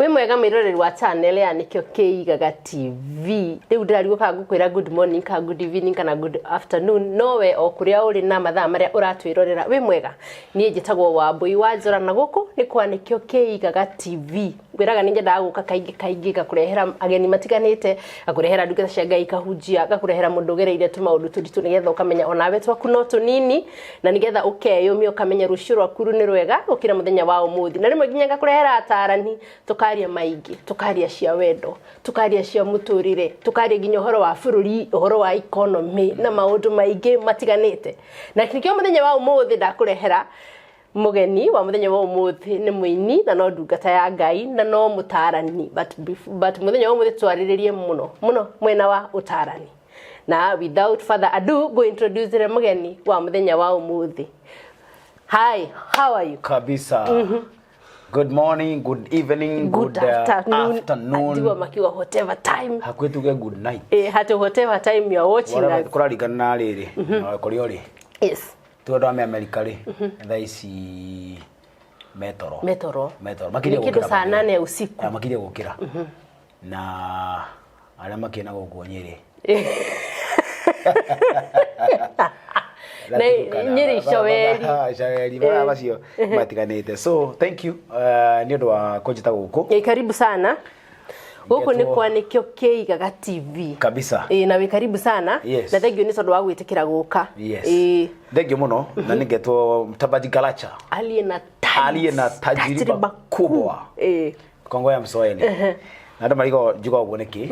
Wĩ mwega mwĩroreri wa channel ya Nĩkĩo Kĩigaga TV. Rĩu ndĩrarigwo kana ngũkwĩra good morning kana good evening kana good afternoon, no we o kũrĩa ũrĩ na mathaa marĩa ũratwĩrorera wĩ mwega. Niĩ njĩtagwo Wambũi wa Njora na gũkũ nĩ kwa Nĩkĩo Kĩigaga TV. Ngwĩraga nĩ nyendaga gũka kaingĩ kaingĩ ngakũrehera ageni matiganĩte, ngakũrehera ndungata cia Ngai ikahunjia, ngakũrehera mũndũ ũgereire tũmaũndũ tũritũ nĩgetha ũkamenya onawe twaku no tũnini, na nĩgetha ũkeyũmia ũkamenya rũciũ rwaku nĩ rwega gũkĩra mũthenya wa ũmũthĩ. Na rĩmwe nginya ngakũrehera atarani tũkaria maingĩ, tũkaria cia wendo, tũkaria cia mũtũrĩre, tũkaria nginya ũhoro wa bũrũri, ũhoro wa economy na maũndũ maingĩ matiganĩte. Na nĩkĩo mũthenya wa ũmũthĩ ndakũrehera mũgeni wa mũthenya wa ũmũthĩ nĩ mũini na no ndungata ya Ngai na no mũtarani, but mũthenya wa ũmũthĩ twarĩrĩrie mũno mũno mwena wa ũtarani. Na without further ado go introduce mũgeni wa mũthenya wa ũmũthĩ. Hi, how are you? Kabisa. Good morning, good evening, Good, afternoon. Afternoon. Andiwa makiwa whatever time. Hakuhĩ tuge good night. Hata whatever time you are watching Whatever, us. kũrarikana na rĩrĩ na kũrĩa ũrĩ. Tuge andũ a Amerika rĩ, thaa ici metoro. Metoro. Metoro. Nĩ Makirie kĩndũ gũkĩra saa by the way. 8 ya usiku. Ya, makirie gũkĩra. Na arĩa makĩrĩ na gũkũ Nyĩrĩ. Na Nyĩrĩ Icoweri. Icoweri mathaa macio matiganĩte. So thank you nĩ ũndũ wa kũnjĩta gũkũ. Karibu sana. Gũkũ nĩ Ngetwo- kwa Nĩkĩo Kĩigaga TV. Kabisa. Na wĩ karibu sana. Yes. Na thank you nĩ tondũ wa gwĩtĩkĩra gũka. Yes. Ĩ, Thank you mũno na nĩngetwo Mtabaji Galacha aliye na aliye na tajriba kubwa. Kongo ya Mswahili. Na andũ marigo njuga ũguo nĩkĩ?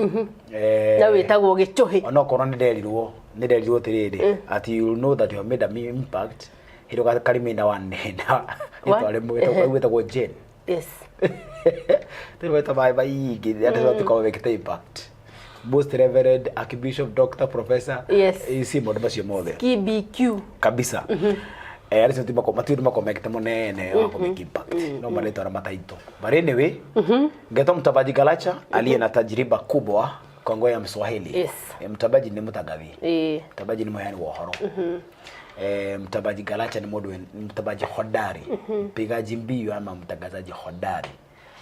Na wĩtagwo gĩchũhĩ. Onokorwo nĩ nderirwo atĩrĩrĩ, atĩ you know that you have made a impact hĩndĩ ĩyo karimĩna wa nenda What? rĩtwa rĩmwe wĩtagwo Jane. Tũrĩ weta maĩ maingĩ andũ matikorwo mekĩte impact. Most Reverend Archbishop, Doctor, Professor. Si maũndũ macio mothe. KBQ. Kabisa. Arĩa ti mako matiũndũ mako mekĩte mũnene wa kũ make impact no marĩtwa na mataito, but anyway, ngetwo Mtabaji Galacha aliye na tajriba kubwa Kongo ya Mswahili. Mtabaji nĩ mũtangathi. Mtabaji nĩ mũheani wa ũhoro. Mtabaji Galacha nĩ mũndũ mtabaji hodari, mpigaji mbiu ama mtangazaji hodari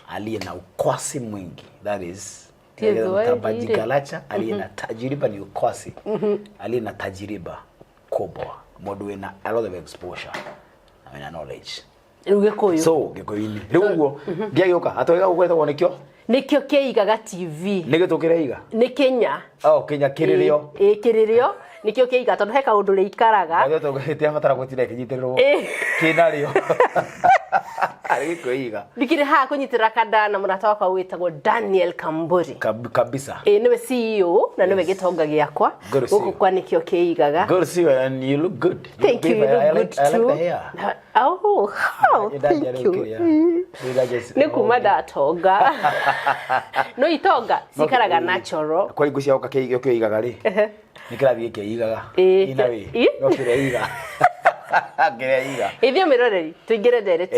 aliye na ukwasi mwingi, that is Kiswahili. Mtabaji Galacha aliye na tajriba ni ukwasi, aliye na tajriba kubwa, mũndũ wĩna a lot of exposure na wĩna knowledge. Rĩu Gĩkũyũ. So Gĩkũyũ-inĩ rĩu ũguo ndiagĩũka atwega gũgwetagwo nĩkĩo Nĩkĩo Kĩigaga TV. Nĩkĩo tũkĩreiga. Nĩ Kenya. Oh, Kenya kĩrĩrĩo. Ĩ, kĩrĩrĩo nĩkĩo kĩiga tondũ he kaũndũ rĩikaraga. Gĩtiabatara gwĩtinda ĩkĩnyitĩrĩrwo kĩnarĩo arĩ gĩkũiga. Ndikĩrĩ haha kũnyitĩrĩra kanda na mũrata wakwa wĩtagwo Daniel Kamburi. Kabisa. Ĩ, nĩwe CEO na nĩwe gĩtonga gĩakwa Good to see gũkũ you. kwa Nĩkĩo Kĩigaga. Good to see you and you look good. You Thank you, you beautiful. look I good like, I too. like the hair. Oh, thank you. Nĩ kuma ndatonga. No itonga cikaraga natural. Kwa hingo cia ũka kĩigaga rĩ, nĩ kĩrathiĩ kĩigaga. Ina wĩ. No kĩreiga. Kĩreiga. Ithuĩ mwĩroreri tũingĩre ndereti.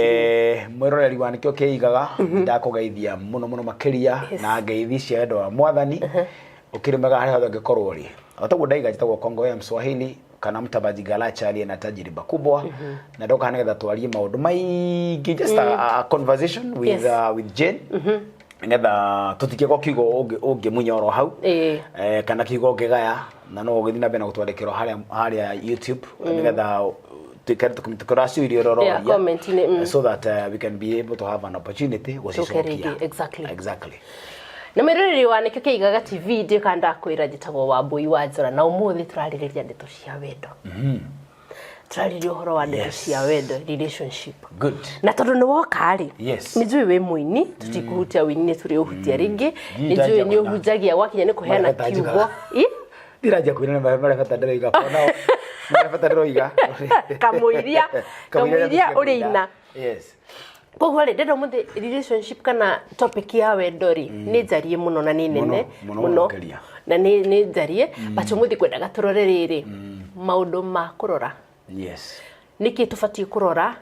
Mwĩroreri wa Nĩkĩo Kĩigaga, ndakũgeithia mũno mũno makĩria na ngeithi cia wendo wa Mwathani. Ũkĩrĩ mwega harĩa hothe ũngĩkorwo ũrĩ. O taguo ndaiga, njĩtagwo Kongo ya Mswahili kana Mtabaji Galacha aliye na tajriba kubwa, na ndoka nĩgetha twarie maũndũ maingĩ, just a conversation with with Jane, nĩgetha tũtikie kiugo ũngĩmunya oro hau kana kiugo ũngĩgaya, na no ũgĩthiĩ na mbere na gũtwandĩkĩrwo harĩa YouTube nĩgetha tuikare tũkĩraciũria ũrĩa Yeah, ũroria comment-inĩ. So that we can be able to have an opportunity gũcicokia. Rĩngĩ, exactly. Exactly. Na mwĩroreri wa Nĩkĩo Kĩigaga TV, ndiũka ndakwĩra njĩtagwo Wambũi wa Njora na ũmũthĩ tũrarĩrĩria ndeto cia wendo, tũrarĩrĩria ũhoro wa ndeto cia wendo, relationship. Good. Na tondũ nĩ woka rĩ, nĩ njũĩ wĩ mũini, tũtikũhutia wĩini, nĩ tũrĩ ũhutia rĩngĩ. Nĩ njũĩ nĩ ũhunjagia gwakinya nĩ kũheana Marĩa kiugo. njugaga. Ndiranjia kwĩra nĩ marĩa bata ndĩroiga nao marĩa bata ndĩroiga. Kamũiria kamũiria ũrĩina. Koguo rĩ, ndĩrenda ũmũthĩ relationship kana topic ya wendo rĩ, nĩ njarie mũno na nĩ nene. Mũno, mũno makĩria. Na nĩ njarie, but ũmũthĩ kwendaga tũrore rĩrĩ, maũndũ ma kũrora. Nĩkĩ tũbatiĩ kũrora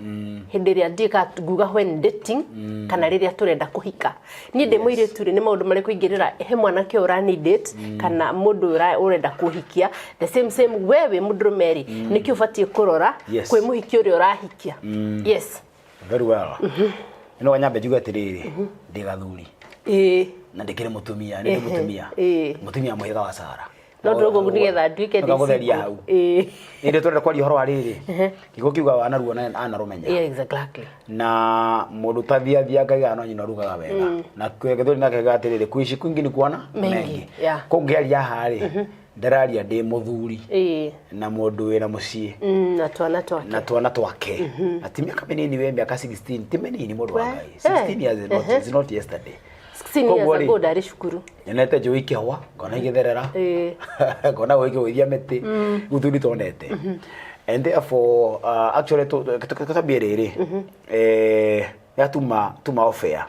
hĩndĩ ĩrĩa ndiĩka nguga when dating kana rĩrĩa tũrenda kũhika? Niĩ ndĩ mũirĩtu rĩ, nĩ maũndũ marĩkũ ingĩrora he mwanake ũyũ ũrani date kana mũndũ ũrenda kũhikia? The same same, we wĩ mũndũrũme rĩ, nĩkĩ ũbatiĩ kũrora kwĩ mũhiki ũrĩa ũrahikia? Yes. Very well. No nyambe njuge atĩrĩrĩ, ndĩ gathuri. Na ndĩkĩrĩ mũtumia, nĩ ndĩ mũtumia. Mũtumia mũhĩrĩga wa Sara. No ndũrũgũ nĩgetha nduĩke ndĩ Ngagũtheria single. Hau. Nĩ tũrenda kwaria ũhoro wa rĩrĩ, gĩko kiuga wanaruo na anarũmenya. Yeah, exactly. Na mũndũ tathiathia ngaiga no nyina ũrugaga wega na gĩthweri nake gĩgaga atĩrĩrĩ, kuishi kwingi ni kuona mengi, yeah. Kũngĩaria haha rĩ, ndĩraria ndĩ mũthuri na mũndũ wĩna mũciĩ na twana twake. Na twana twake, na ti mĩaka mĩnini we, mĩaka 16 ti mĩnini, mũndũ wa We, Ngai. 16 years is not yesterday. 16 years Koguo rĩ, ago ndarĩ cukuru. Nyonete njũĩ ikĩhwa, ngona igĩtherera, ngona ũĩ ikĩgũithia mĩtĩ, gũthuri tonete, and therefore actually tũtambie rĩrĩ, ya tuma off air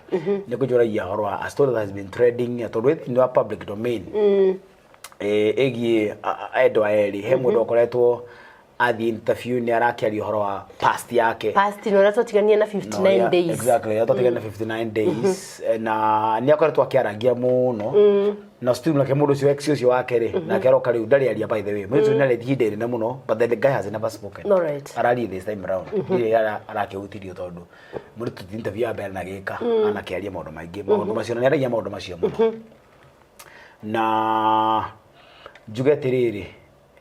nĩ kũnjũragia ũhoro wa a story that has been trending tondũ ĩ thĩinĩ wa public domain, ĩgiĩ endwa erĩ. He mũndũ ũkoretwo athiĩ interview, nĩ arakĩaria ũhoro wa past yake. Past na ũrĩa twatigania na 59 No, yeah, days. Exactly, yatwatigana na 59 days. Na nĩ akoretwo akĩarangia mũno, na still nake mũndũ ũcio, ex ũcio wake rĩ, nake aroka rĩu ndarĩ aria. By the way, mũndũ ũcio nĩ arĩtie ihinda inene mũno, but the guy has never spoken. Araria this time round, ndirĩ arakĩhutirio tondũ mũndũ tũti interview ya mbere na gĩka anakĩaria maũndũ maingĩ, maũndũ macio, na nĩ aragia maũndũ macio mũno. Na njuge atĩrĩrĩ,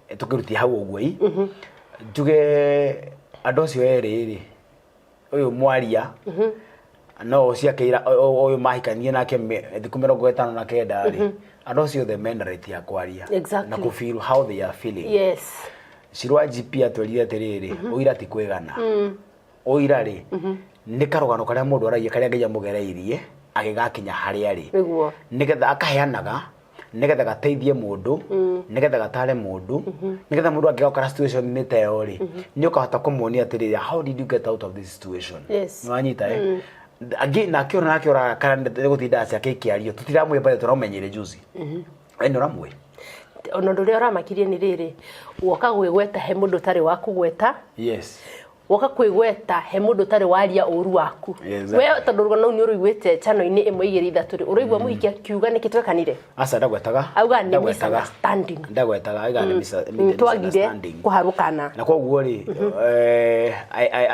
tũkĩrutia hau ũguo i njuge andũ acio erĩ rĩ, ũyũ mwaria no ũcio akĩira ũyũ mahikanie nake thikũ 59 rĩ, andũ acio othe mena right ya kwaria na kũ feel how they are feeling. Shirwa GP atwĩrire atĩrĩrĩ, ũira ti kwĩgana. Ũira rĩ, nĩ karũgano karĩa mũndũ aragia, karĩa Ngai amũgereirie agĩgakinya harĩa arĩ, nĩgetha akaheanaga, nĩgetha gateithie mũndũ, nĩgetha gatare mũndũ, nĩgetha mũndũ angĩgakora situation-inĩ ta ĩyo rĩ, nĩ ũkahota kũmuonia atĩrĩrĩ, how did you get out of this situation? Nĩwanyita, eh? Angĩ nake ona nake ũrakara nĩ gũtinda ciake ikĩario, tũtiramwĩ, tũramenyire juzi ĩ nĩ ũramwĩ. Ona ũndũ ũrĩa ũramakirie nĩ rĩrĩ, woka gwĩgweta he mũndũ ũtarĩ wa kũgweta. Woka kwĩgweta he mũndũ ũtarĩ waria ũru waku. We tondũ rũgano rũu nĩ ũrũiguĩte channel-inĩ ĩmwe, igĩrĩ, ithatũ rĩ, ũraigua mũhiki akiuga nĩkĩ twekanire? Aca, ndagwetaga. Auga nĩ Ndagwetaga. misunderstanding. Ndagwetaga, aiga nĩ Twagire misunderstanding. kũharũkana. Na koguo rĩ,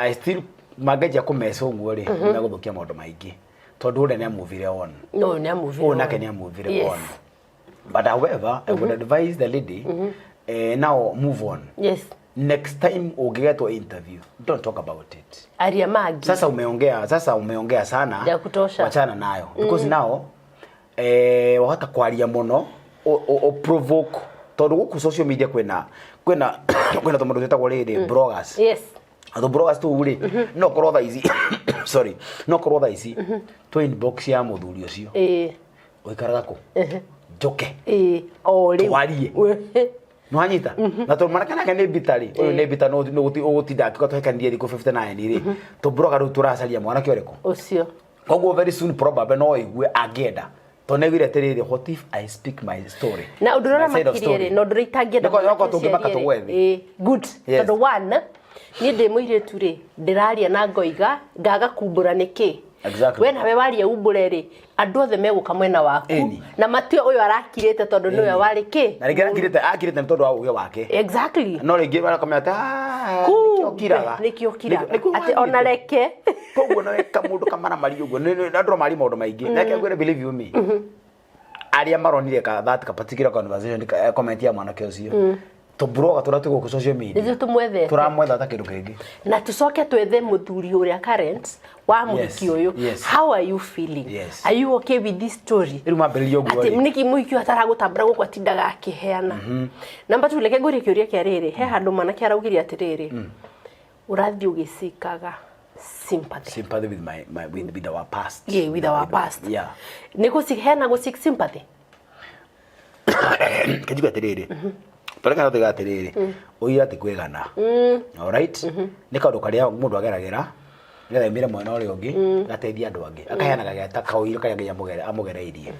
I still mangĩanjia kũmeca ũguo rĩ, nĩ megũthũkia maũndũ maingĩ tondũ ũrĩa nĩ amuvire on. No nĩ amuvire Ũyũ on. nake nĩ amuvire on, but however, I would advise the lady, now move on. Next time ũngĩgetwo interview, don't talk about it. Aria mangĩ. Sasa umeongea, sasa umeongea sana. Ya kutosha. Wachana nayo, because now wahota kwaria mũno o provoke, tondũ gũkũ social media kwĩna tũmũndũ twĩtagwo rĩrĩ bloggers. Atũ bloggers tũu rĩ, no korwo thaa ici, sorry, no korwo thaa ici twĩ inbox ya mũthuri ũcio, ũikaraga kũ, njoke O rĩu. Twarie. Nĩwanyita? Na tondũ mwanake nake nĩ mbita rĩ, ũyũ nĩ mbita, no ũgũtinda akiuga tũhikanirie thikũ 59 rĩ, tũbroga rĩu tũracaria mwanake ũrĩkũ? Ũcio. Koguo very soon probably no igue angĩenda, tondũ nĩaugire atĩrĩrĩ, what if I speak my story? Na ũndũ ũrĩa My side of ũramakirie story. rĩ, na ũndũ ũrĩa itangĩenda Nĩko mwanake ũcio tũngĩmaka arie rĩ, tũgwe thĩ. Good. Tondũ one, niĩ ndĩ mũirĩtu rĩ, ndĩraria na ngoiga ngaga kumbũra nĩkĩ. We nawe waria umbũre rĩ, andũ othe megũka mwena waku. Na matio ũyũ arakirĩte tondũ nĩwe warĩ kĩ. Na rĩngĩ akirĩte nĩ tondũ wa ũgĩ wake. No rĩngĩ barakamenya atĩ, "Ah, nĩkĩo kiraga." Nĩkĩo kiraga. Nĩkĩo Atĩ ona wagĩte. reke. Koguo nawe kamũndũ kamaramari ũguo andũ no marie maũndũ maingĩ, nake ngwĩre, believe you me, arĩa maronire ka that ka particular conversation, comment ya mwanake ũcio, tũbroga tũrĩa twĩ gũkũ social media, Nĩthuĩ tũmwethete. Tũramwetha ta kĩndũ kĩngĩ. Na tucoke twethe mũthuri ũrĩa current wa mũhiki ũyũ. How are you feeling? Are you okay with this story? Rĩu mambĩrĩria ũguo Atĩ rĩ. nĩkĩ mũhiki ũyũ ataragũtambũra gũkũ atindaga akĩheana namba tu? Reke ngũrie kĩũria kĩa rĩrĩ, he handũ mwanake araugire atĩrĩrĩ, ũrathiĩ ũgĩcikaga sympathy. Sympathy with my, my with, with our past. Yeah, with our past. Nĩ hena gũ seek sympathy. Kenjuga atĩrĩrĩ, tũreka tũtiga atĩrĩrĩ, ũira ti kwĩgana, alright? Nĩ kaũndũ karĩa mũndũ ageragĩra nĩgetha aumĩre mwena ũrĩa ũngĩ, gateithie andũ angĩ, akaheanaga geta kaũira karĩa Ngai amũgereirie.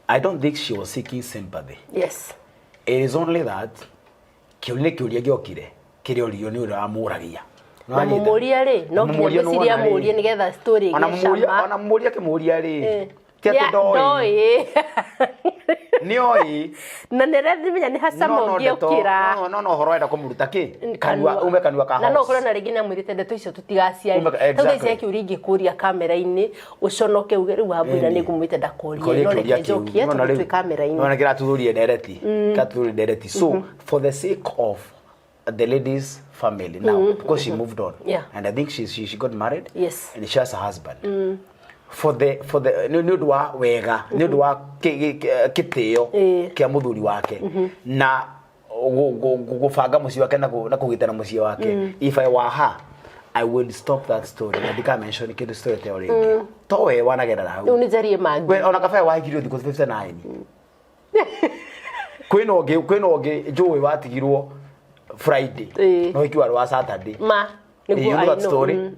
I don't think she was seeking sympathy. It is only that kĩũria nĩ kĩũria gĩokire kĩrĩa oririo nĩ ũrĩa wamũragia. Na mũmũria rĩ, no nginya Mũmũria ngwĩciria nĩwona rĩ. amũrie nĩgetha story Ona ĩgĩe mũmũria cama. Ona mũmũria akĩmũria rĩ. Ti atĩ ndoĩ. Ndoĩ. Nĩoĩ. Na nĩ aramenya nĩ hacama No, no, ndeto- ũngĩũkĩra. no, no, no, ũhoro wenda kũmũruta kĩ kanua, ume kanua ka na no horse. ũkorwo na rĩngĩ nĩamwĩrĩte ndeto icio tũtigaciarie. Exactly. Tondũ ici kĩũria ingĩkũria kamera-inĩ ũconoke uge rĩu wambũira Ĩni. nĩ ngũmwĩte ndakorie, Korie no kĩũria reke kĩu. njokie Nĩwona tondũ rĩu? twĩ kamera-inĩ. Nĩwona kĩratuthuria ndereti, kĩratuthuria ndereti. So for the sake of the lady's family now, because she moved on, and I think she got married, and she has a husband, for the nĩ ũndũ wa wega, nĩ ũndũ wa kĩtĩo kĩa mũthuri wake na gũbanga mũciĩ wake na kũgitĩra mũciĩ wake, if I were her, I will stop that story na ndika mention kĩndũ story ta ĩyo rĩngĩ, to we wanagerera hau. Rĩu nĩ njarie mangĩ. We ona kabae wahikirio thikũ 59, kwĩna ũngĩ njũĩ watigirwo Friday, no ũhiki warĩ wa Saturday. Ma nĩguo. You know I that know. story,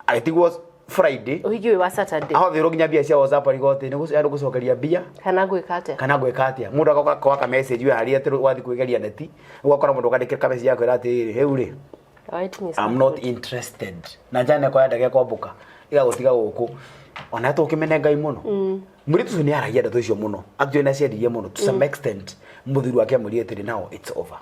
agĩtigwo Friday, Ũhiki ũyũ wa Saturday. Ahothĩrwo nginya mbia cia WhatsApp, arigwo atĩ nĩ gũcokeria mbia kana gwĩka atĩa. Kana gwĩka atĩa. Mũndũ agoka kwa ka message we harĩa atĩ wathiĩ kwĩgeria neti, ũgakora mũndũ akandĩkĩra ka message yakwĩra atĩrĩrĩ, rĩu rĩ, Writing is I'm not not good. interested na njane kwa ndege kwambuka igagũtiga gũkũ ona tũkĩmene Ngai mũno. Mũirĩtu ũcio nĩ aragia ndeto icio mũno, actually nĩ aciendirie mũno to some extent. Mũthuri wake amwĩrire atĩrĩ, now it's over.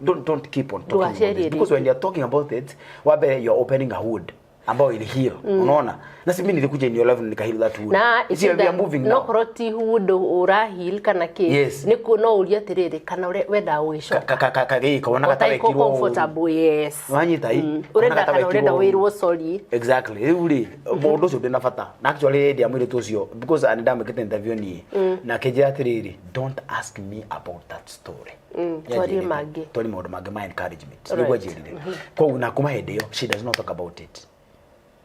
Don't keep on talking about Ndũgaciarie this, because when you're talking about it, wa mbere, you're opening a wound ambao ili heal, unaona? Na si mimi nilikuja in your life nika heal that wound. Na See, we are moving no now. korwo ti wound ũrahil kana kĩ, nĩ no ũrie atĩrĩrĩ, kana wendaga gũgĩcoka. Ka Ũtarĩ wekirwo ũru. Comfortable, yes. Wanyita i Ũrenda kana ũrenda wĩrwo sorry. Exactly. Rĩu rĩ, mũndũ ũcio ndĩ na bata na actually ndĩ mũirĩtu ũcio, because nĩ ndamwĩkĩte interview niĩ na akĩnjĩra atĩrĩrĩ, "Don't ask me about that story." Twarie mangĩ. Twarie maũndũ mangĩ ma encouragement, nĩguo anjĩrire. Koguo na kuma hĩndĩ ĩyo she does not talk about it,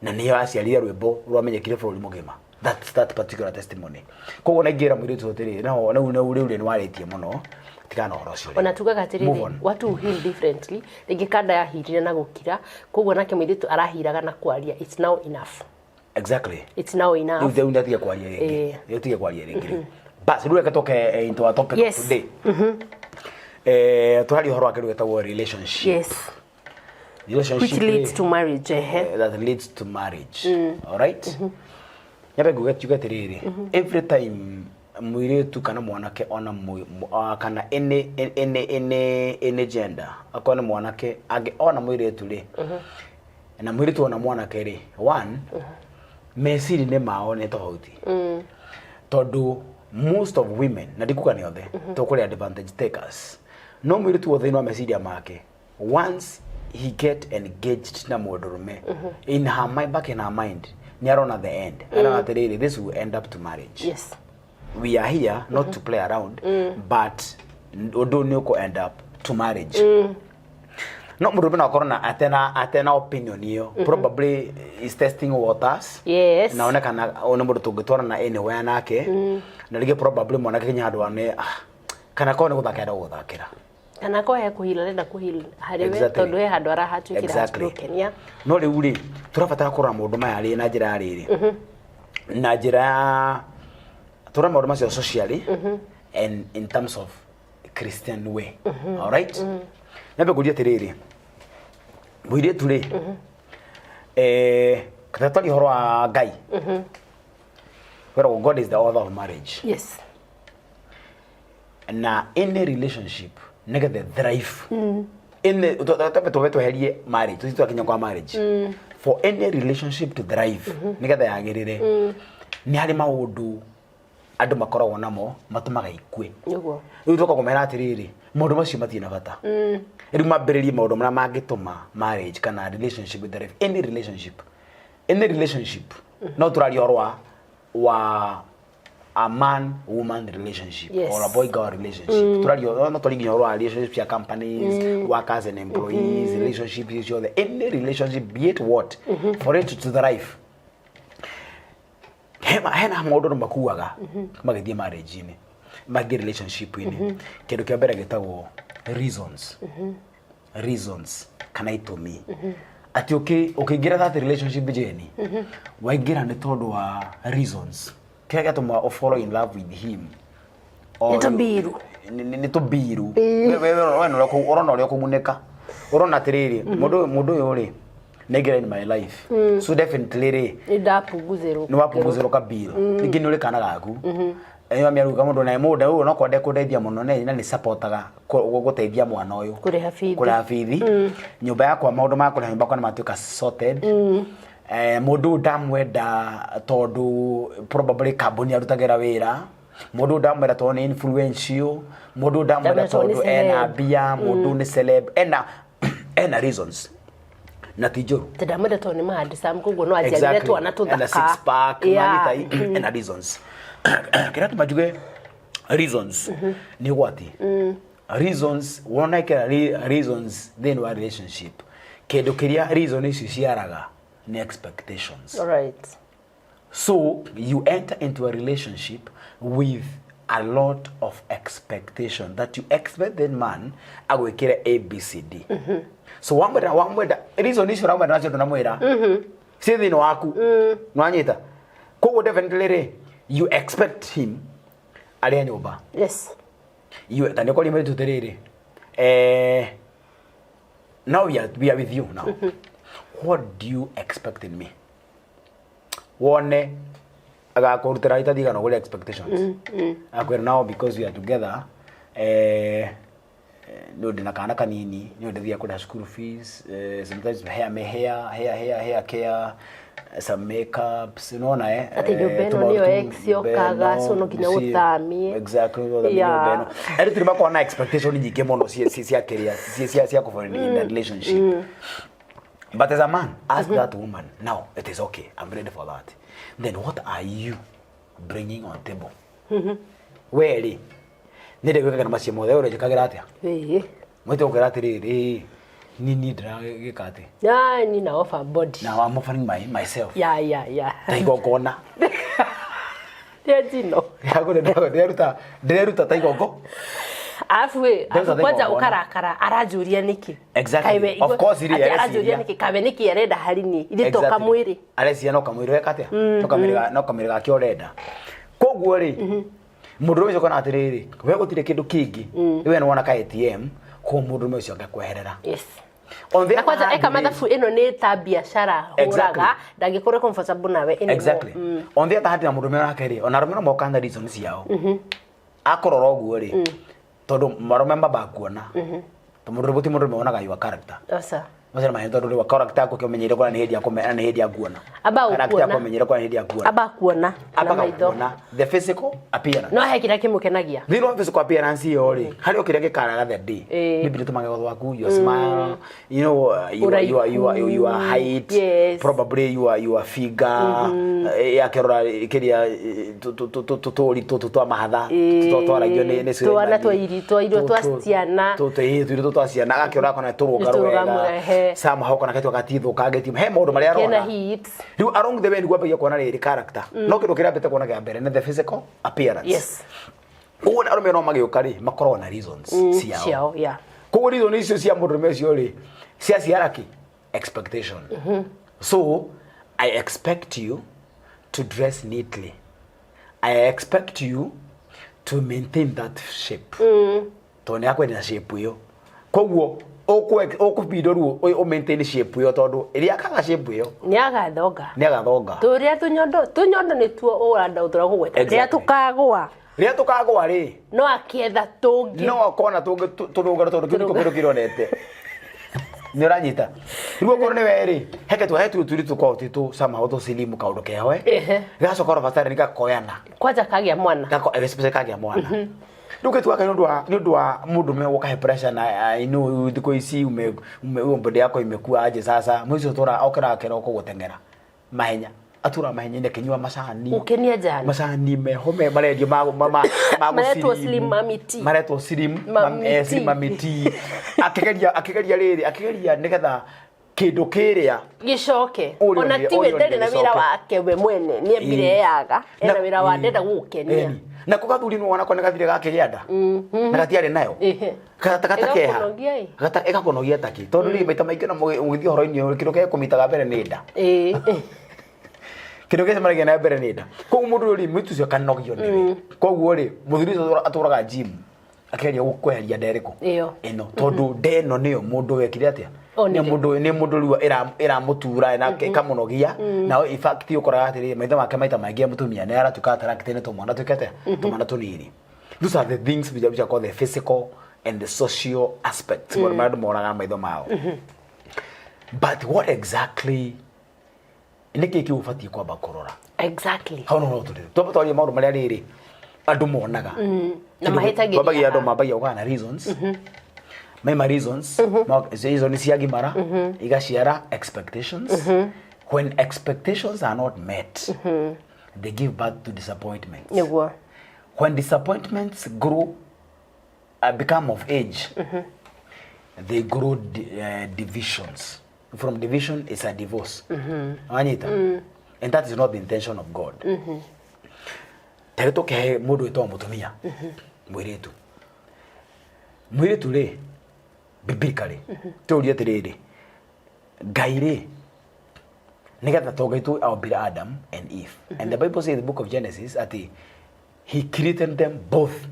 na nĩyo aciarire rwĩmbo rwamenyekire bũrũri mũgima, that particular testimony. Koguo na ingĩra mũirĩtu atĩrĩrĩ, no rĩu rĩu rĩu nĩ warĩtie mũno, tigana na ũhoro ũcio rĩu. Ona tugaga Move atĩrĩrĩ, on. watu heal differently. Rĩngĩ kanda yahirire na gũkira, koguo nake mũirĩtu arahiraga na kwaria. It's now enough. It's now Rĩu enough. Rĩu ndatige kwaria rĩngĩ. Rĩu tige kwaria rĩngĩ rĩu. Basi rĩu reke tũke into our topic of today. Tũraria ũhoro wa kĩndũ gĩtagwo relationship. Relationship Which leads rĩ, to marriage, ehe. That leads to marriage. All right, nyambe nguge tuge atĩrĩrĩ, every time mũirĩtu kana mwanake ona kana any gender, akorwo nĩ mwanake angĩ ona mũirĩtu rĩ, na mũirĩtu ona mwanake rĩ, one meciria-inĩ mao nĩ tofauti, tondũ most of women, na ndikuga nĩ othe, tũkũrĩ advantage takers, no mũirĩtu wothe thĩinĩ wa meciria make, once he get engaged na mũndũrũme, in her mind, back in her mind, nĩ arona the end, arona atĩrĩrĩ, this will end up to marriage. We are here not to play around, but ũndũ nĩ ũkũ end up to marriage. No mũndũrũme no akorwo na atena opinion ĩyo, probably is testing waters, na one kana ũyũ nĩ mũndũ tũngĩtwarana anywhere nake, na rĩngĩ probably mwanake kinya handũ ane kana korwo nĩ gũthaka enda gũthakĩra. Kana ko he kũhila arenda kũhil harĩ we, tondũ he handũ arahatuĩkĩra heartbroken, yeah. No rĩu rĩ, tũrabatara kũrora maũndũ maya rĩ na njĩra ya rĩrĩ, na njĩra ya tũrora maũndũ macio socially and in terms of Christian way. All right, nyambe ngũrie atĩrĩrĩ, mũirĩtu rĩ, kata twaria ũhoro wa Ngai, wĩragwo God is the author of marriage. Na any relationship nigetha thrive, any twambe twambe tweherie marriage, tuthi twakinya kwa marriage, for any relationship to thrive, nigetha yagĩrĩre, nĩ harĩ maũndũ andũ makoragwo namo matũmaga ikue. Rĩu tũka kũmera atĩrĩrĩ, maũndũ macio matirĩ na bata. Rĩu mambĩrĩrie maũndũ marĩa mangĩtũma marriage kana relationship thrive. Any relationship, any relationship, no tũraria ũhoro wa a man woman relationship or a boy girl relationship, tũraria, no twaria nginya ũhoro wa relationship cia companies, workers and employees relationship ciothe, any relationship, be it what, for it to thrive, hena maũndũ andũ makuaga magĩthiĩ marriage-inĩ, magĩthiĩ relationship-inĩ. Kĩndũ kĩa mbere gĩtagwo reasons, reasons kana itũmi, atĩ ũkĩingĩra that relationship, Jane, waingĩra nĩ tondũ wa reasons, kĩrĩa gĩatũma ũ fall in love with him. Nĩ tũmbiru. Nĩ tũmbiru. We nĩ ũrona ũrĩa ũkũgunĩka, ũrona atĩrĩrĩ, mũndũ ũyũ rĩ, Nĩ in my life, so definitely rĩ, nĩ ndapunguzĩrwo. Nĩ wapunguzĩrwo ka bill. Ningĩ nĩ ũrĩ kana gaku, ĩyo mĩaruga mũndũ na mũndũ ũyũ no kwende kũndeithia mũno na nĩ supportaga gũteithia mwana ũyũ kũrĩha bithi. Kũrĩha bithi, nyũmba yakwa, maũndũ ma kũrĩha nyũmba yakwa nĩ matuĩka sorted. Mũndũ ũyũ ndamwenda tondũ probably kambuni arutagĩra wĩra. Mũndũ ũyũ ndamwenda tondũ nĩ influential. Mũndũ ũyũ ndamwenda ndamwenda tondũ nĩ tondũ ena celeb. mbia. Mũndũ nĩ celeb, ena reasons na ti njũru. Ndamwenda tondũ nĩ handsome, koguo no anjiarĩre twana Ena tũthaka. six pack. Manyita, ena reasons. Kĩrĩa tũma njuge reasons nĩ ũgwati. Reasons, wona ĩkĩra reasons thĩinĩ wa relationship, kĩndũ kĩrĩa reason icio ciaraga nĩ expectations. So you enter into a relationship with a lot of expectation that you expect that man agwĩkĩre ABCD. So wamwenda reason icio ũramwenda nacio ndũnamwĩra ciĩ thĩinĩ waku, nwanyita? Koguo definitely rĩ, you expect him arĩhe nyũmba. You ta nĩ ũkoria mĩtũ rĩrĩ, now we are with you now, what do you expect in me? Wone agakũrutĩra itathigana ũgũrĩ expectations, akwĩra now because we are together, nĩ ũndĩ na kana kanini, nĩ ũndĩ thiaga kũrĩha school fees, sometimes hair me hair hair hair hair care, some makeups, unaona? Atĩ nyũmba ĩno tũmaũndũ nĩyo tu, ex yokaga, nyũmba so no nginya ĩno, you see, ũthamie. Exactly, ũthamie nyũmba ĩno. Airĩtu nĩ makoragwo na expectation nyingĩ mũno cia kĩrĩa cia kũ in a relationship. But as a man, ask that woman now, it is okay, I'm ready for that, then what are you bringing on table? We rĩ, nĩ ndĩgwĩkaga na macio mothe, we ũrĩnjĩkagĩra atĩa? Ĩĩ. Mwĩte gũkwĩra atĩrĩrĩ, ni ndĩragĩka atĩ Ya, ni na offer body. Now I'm offering myself ta igongona. Rĩa njino. Ndĩreruta ta igongo. Alafu we, Ndĩreruta alafu ta kwanza igongona. ũkarakara, aranjũria nĩkĩ? Exactly. Kaiwe Of course, iria atĩ aranjũria areciria. nĩkĩ? Kawe nĩkĩ arenda harĩ niĩ? Ithe to kamwĩrĩ. Areciria no kamwĩrĩ weka atĩa? No kamwĩrĩ gake ũrenda. Koguo rĩ, mũndũrũme ũcio kona atĩrĩrĩ, we gũtirĩ kĩndũ kĩngĩ, we nĩ wona ka ATM, koguo mũndũrũme ũcio angĩkweherera. On the Na other kwanza hand eka rĩ, mathabu ĩno nĩ ta biacara hũraga, ndangĩkorwo comfortable nawe anymore. Exactly. On the other hand, na mũndũrũme nake rĩ, ona arũme no moka na reason ciao. Akorora ũguo rĩ, tondũ marũme mambaga kuona, tondũ mũndũ ti mũndũrũme wonaga your character. Aca. Macio nĩ tondũ rĩu character yaku ũkĩmenyire kũrĩa nĩ hĩndĩ ya kũmenya, nĩ hĩndĩ ya kuona. Amba Character gũkuona. yaku ũmenyire kũrĩa nĩ hĩndĩ ya kuona. Amba kuona na Ambaga maitho. kuona the physical appearance. No he kĩrĩa kĩmũkenagia. Thĩinĩ wa physical appearance ĩyo rĩ, harĩ o kĩrĩa gĩkaraga the day. Ĩĩ. Maybe nĩ tũmagego twaku, your smile, your height, probably your figure, akĩrora kĩrĩa tũri tũtũ twa mahatha twaragio nĩ Twana twa twa irio twa ciana. Tũirio twa ciana, agakĩrora akona tũrũngarũ Nĩ wega, ehe. somehow kana ketwa gatithũkangĩtie, he maũndũ marĩa Kena arona. hips. Rĩu along the way nĩguo ambagia kuona rĩrĩ character, no kĩndũ kĩrĩa ambĩte kuona kĩa mbere nĩ the physical appearance. Ũguo arũme no magĩũka rĩ, makoragwo na reasons ciao. Ciao, yeah. Koguo reason icio cia mũndũrũme ũcio rĩ, ciaciara kĩ? Expectation. So I expect you to dress neatly, I expect you to maintain that shape, tondũ nĩ akwenda shape ĩyo. Koguo ũkũbindwo rĩu ũ maintain shape ĩyo, tondũ ĩrĩa akaga shape ĩyo, Nĩ agathonga. Nĩ agathonga. Tũrĩa tũnyondo tũnyondo nĩtuo ũranda ũtũra kũgweta rĩrĩa tũkagũa. Rĩrĩa tũkagũa rĩ, no akĩetha tũngĩ. No akona tũngĩ tũrũngaro, tondũ kĩu nĩkĩo kĩndũ kĩronete. Nĩ ũranyita? Rĩu okorwo nĩ we rĩ, heke tu he tu tũri tũkoragwo twĩ tũ somehow tũcilimu kaũndũ keho, gacoka all of a sudden gakoyana. Kwanja kagĩa mwana. Gako especially kagĩa mwana. Rĩu gĩtu gaka nĩ ũndũ wa mũndũ me gũkahe pressure na I know thikũ ici ume body yako imekuwa aje sasa, mũico tũra okĩraga kĩroko gũteng'era mahenya, atũraga mahenya-inĩ akĩnyua macani. Gũkenia njani. Macani meho me marendio ma Maretwo gũcirimu. Slim Mami Tea. Maretwo slim Mami slim Tea. Mami Tea. Akĩgeria rĩrĩ, akĩgeria nĩgetha kĩndũ kĩrĩa gĩcoke. Ũrĩa Ona tiwe ũrĩa ndarĩ na wĩra gĩcoke. wake we mwene nĩ ambire eyaga ena wĩra wa ndenda gũgũkenia. Ĩni. Nako gathuri nĩ wona ko nĩ gathire gakĩgĩa nda na gatiarĩ nayo. Gata keha. Ĩgakũnogia ĩ. Gata ĩgakũnogia taki, tondũ rĩ, maita maingĩ na mũgĩthiĩ ũhoro-inĩ ũyũ, kĩndũ kĩrĩa kũmitaga mbere nĩ nda. Kĩndũ gĩcemanagia na mbere nĩ nda. Koguo mũndũ ũyũ rĩ, mũitu ũcio akanogio nĩwe. Koguo rĩ, mũthuri ũcio atũraga gym akĩgeria kweheria nda ĩrĩkũ? Ĩyo. Ĩno, tondũ nda ĩno nĩyo mũndũ wekire atĩa? Onire. Nĩ mũndũ, nĩ mũndũ rĩu ĩramũtura na ĩkamũnogia. Na in fact ũkoraga atĩrĩrĩ, maitho make maita maingĩ mũtumia nĩ aratuĩka attracted nĩ tũmwana tuĩke atĩa, tũmwana tũnini. Those are the things which are called the physical and the social aspects, maũndũ marĩa andũ monaga na maitho mao. But what exactly, nĩkĩ kĩu ũbatiĩ kwamba kũrora? Hau no tũrĩ twamba twarie maũndũ marĩa rĩrĩ andũ monaga. Na mahĩtagĩria Twambagia andũ haha. mambagia gũkaga na reasons, maima reasons, reason ciagimara igaciara expectations. When expectations are not met, they give birth to disappointments. When disappointments grow, become of age, they grow divisions. From division is a divorce. Wanyita? And that is not the intention of God. Tarĩ tũkĩhe mũndũ wĩtagwo mũtumia, mũirĩtu, mũirĩtu rĩ, biblically tũrie atĩrĩrĩ, Ngai rĩ, nĩgetha to Ngai tu ombire Adam and Eve, and the Bible says in the book of Genesis atĩ he created them both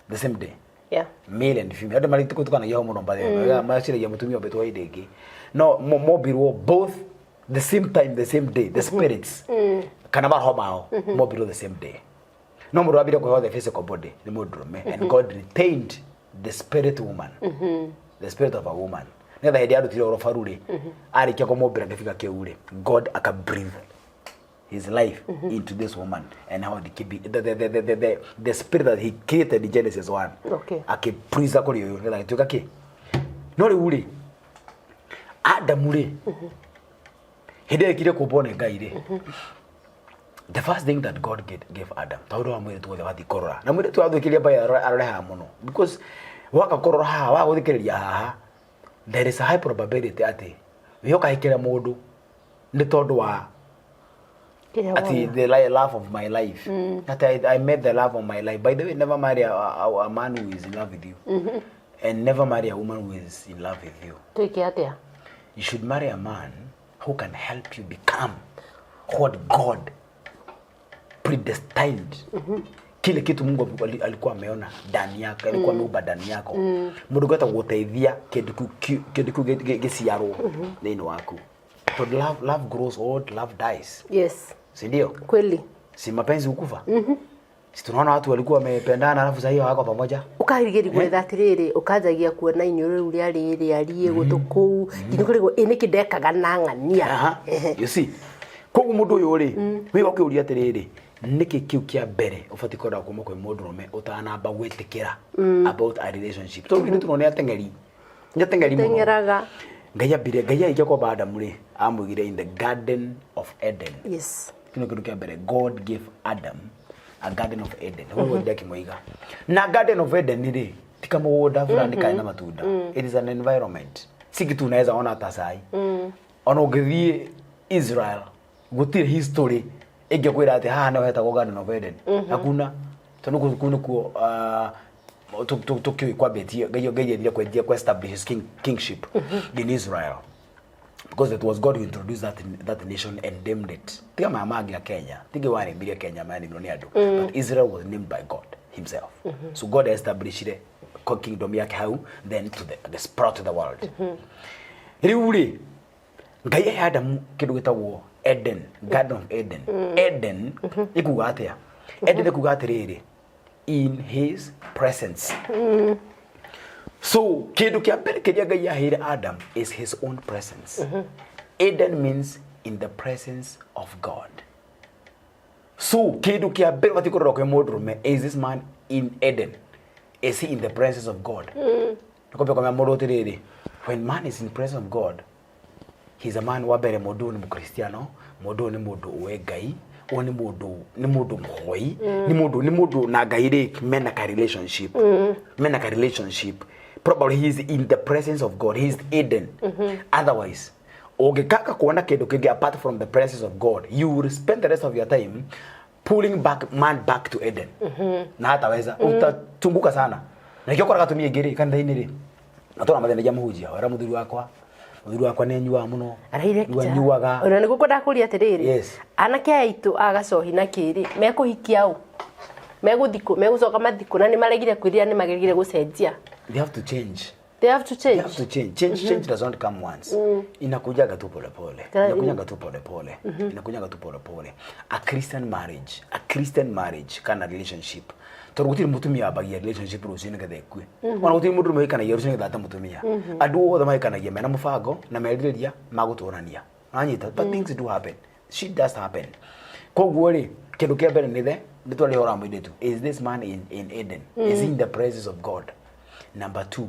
the same day, male and female. Andũ marĩtukanagia ho mũno mbathĩ, maciragia mũtumia ombĩtwo hĩndĩ ĩngĩ. No mombirwo both the same time, the same day. The spirits kana maroho mao mombirwo the same day, no mũndũ wambire kũheo the physical body nĩ mũndũrũme, and God retained the spirit woman, the spirit of a woman, nĩgetha hĩndĩ arutire ũrobaru rĩ, arĩkia kũmũmbĩra kĩbiga kĩu rĩ, God aka breathe his life into this woman, and how it be the spirit that he created in Genesis 1 akĩpreesa kũrĩ ũyũ nĩgetha gĩtuĩka kĩ. No rĩu rĩ, Adamu rĩ, hĩndĩ ĩrĩa ekire kũmbwo nĩ Ngai rĩ, the first thing that God gave Adam, tondũ wa mũirĩtu wothe wathiĩ kũrora na mũirĩtu athũkĩria mbaya, arore haha mũno, because waka kũrora haha, waga gũthikĩrĩria haha, there is a high probability atĩ wĩ ũkahikĩra mũndũ nĩ tondũ wa Kĩrĩa ati wona. the love of my life, that I met the love of my life. By the way, never marry a man who is in love with you, and never marry a woman who is in love with you. Twĩke atĩa? You should marry a man who can help you become what God predestined, kile kitu Mungu alikuwa ameona ndani yako, alikuwa ameumba ndani yako. Mũndũ ũngĩhota gũgũteithia kĩndũ kĩu gĩciarwo thĩinĩ waku, tondũ love grows old, love dies. Si ndio? Kweli. Si mapenzi hukufa? Si tunaona watu walikuwa wamependana, alafu sasa hiyo hawako pamoja? Ũkarigĩri gwetha atĩrĩrĩ, ũkanjagia kuona iniũrũ rĩu rĩarĩ rĩariĩ, gũtũ kũu nginya ũkarigwo ĩ nĩkĩ ndekaga na ng'ania. Aha. You see, koguo mũndũ ũyũ rĩ, wĩ ũkĩũria atĩrĩrĩ, nĩkĩ kĩu kĩa mbere ũbatiĩ kwenda kuma kwĩ mũndũrũme ũtanamba gwĩtĩkĩra about a relationship? Tondũ ithuĩ tũrona nĩ ateng'eri, nĩ ateng'eri mũno. Teng'eraga. Ngai ambire, Ngai arĩkia kwamba Adamu rĩ, amũigire in the Garden of Eden. Kĩno kĩndũ kĩa mbere, God gave Adam a Garden of Eden. Ũguo ndakĩmũiga na Garden of Eden rĩ, ti kamũgũnda fulani karĩ na matunda. It is an environment, si kitu unaweza ona hata sai. Ona ũngĩthiĩ Israel, gũtirĩ history ĩngĩkwĩra atĩ haha nĩho hetagwo Garden of Eden. Hakuna, tondũ kũu nĩkuo tũkĩũĩ kwambĩtie Ngai ethire kwenjia kũ establish his kingship in Israel, because it was God who introduced that nation and named it. Tiga maya mangĩ a Kenya, tige warĩmire Kenya mayanĩmirwo nĩ andũ, but Israel was named by God himself. So God established kingdom yake hau, then to the sprout to the world. Rĩu rĩ, Ngai ahe Adamu kĩndũ gĩtagwo Eden, Garden of Eden. Eden ĩkuga atĩa? Eden ĩkuga atĩrĩrĩ, in his presence. So kĩndũ kĩa mbere kĩrĩa Ngai aheire Adam is his own presence. Eden means in the presence of God. So kĩndũ kĩa mbere ũbatiĩ kũrora kwĩ mũndũrũme, is this man in Eden? Is he in the presence of God? Nĩkwambia kwambia mũndũ atĩrĩrĩ, when man is in presence of God, he's a man. Wa mbere, mũndũ ũyũ nĩ mũkristiano, mũndũ ũyũ nĩ mũndũ ũĩ Ngai, ũyũ nĩ mũndũ mũhoi, nĩ mũndũ na Ngai rĩ mena ka relationship, mena ka relationship. Probably he is in the presence of God, he is Eden. Otherwise, ũngĩkaka kuona kĩndũ kĩngĩ apart from the presence of God, you will spend the rest of your time pulling back man back to Eden, na hataweza, utatunguka sana. Na nĩkĩo ũkoraga atumia aingĩ rĩ, kanitha-inĩ rĩ, matũra mathĩnagia mũhunjia, wera mũthuri wakwa nĩ anyuaga mũno. Rĩu anyuaga. Ona nĩguo kwenda kũria atĩrĩrĩ, anake aya aitũ a gacohi na kĩrĩ mekũhikia ũ, megũthikũ megũcoka mathikũ na nĩ maregire kwĩrira, nĩ maregire gũcenjia. They have to change. They have to They change. have to change. Change does not come once. Inakujaga tu pole pole. Inakujaga tu pole pole. Inakujaga tu pole pole. A Christian marriage kana relationship. Tondũ gũtirĩ mũtumia wambagia relationship rũciũ nĩgetha ĩkue. Ona gũtirĩ mũndũ ũrũme wĩkanagia rũciũ nĩgetha ate mũtumia. Andũ othe mahĩkanagia mena mũbango na merirĩria ma gũtũrania. Wanyita? But things do happen. Shit does happen. Koguo rĩ, kĩndũ kĩa mbere nĩ the nĩ twarĩ ũhoro wa mũirĩtu. Is this man in Eden? Is he in the presence of God? Number two,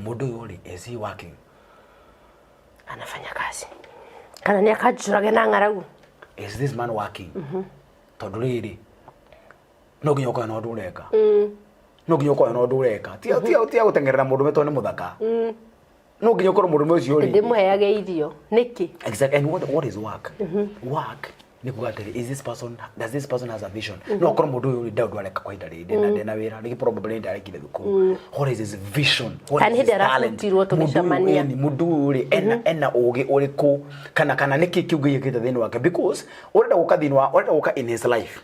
mũndũ ũyũ rĩ, is he working? Anafanya kazi kana nĩ akanjũrage na ng'aragu? Is this man working? Tondũ rĩrĩ, no nginya ũkorwo na ũndũ ũreka, no nginya ũkorwo na ũndũ ũreka, tia gũteng'erera mũndũ tondũ nĩ mũthaka. No nginya ũkorwo mũndũ ũcio rĩ, ndĩmũheage irio nĩkĩ? Exactly. And what is work? Work nĩ kuga atĩrĩ, is this person does this person has a vision? No akorwo mũndũ ũyũ rĩ, ndarĩ ũndũ areka kwa ihinda rĩrĩ na ndena wĩra, rĩngĩ probably ndarekire thukuru. What is his vision? What Kana is his hĩndĩ talent? arabutirwo Mũndũ ũyũ, tũgĩcemania. ĩni, mũndũ ũyũ rĩ, ena ũgĩ ũrĩkũ, kana nĩkĩ kĩu Ngai ekĩte thĩinĩ wake? Because ũrenda gũka thĩinĩ wa, ũrenda gũka in his life,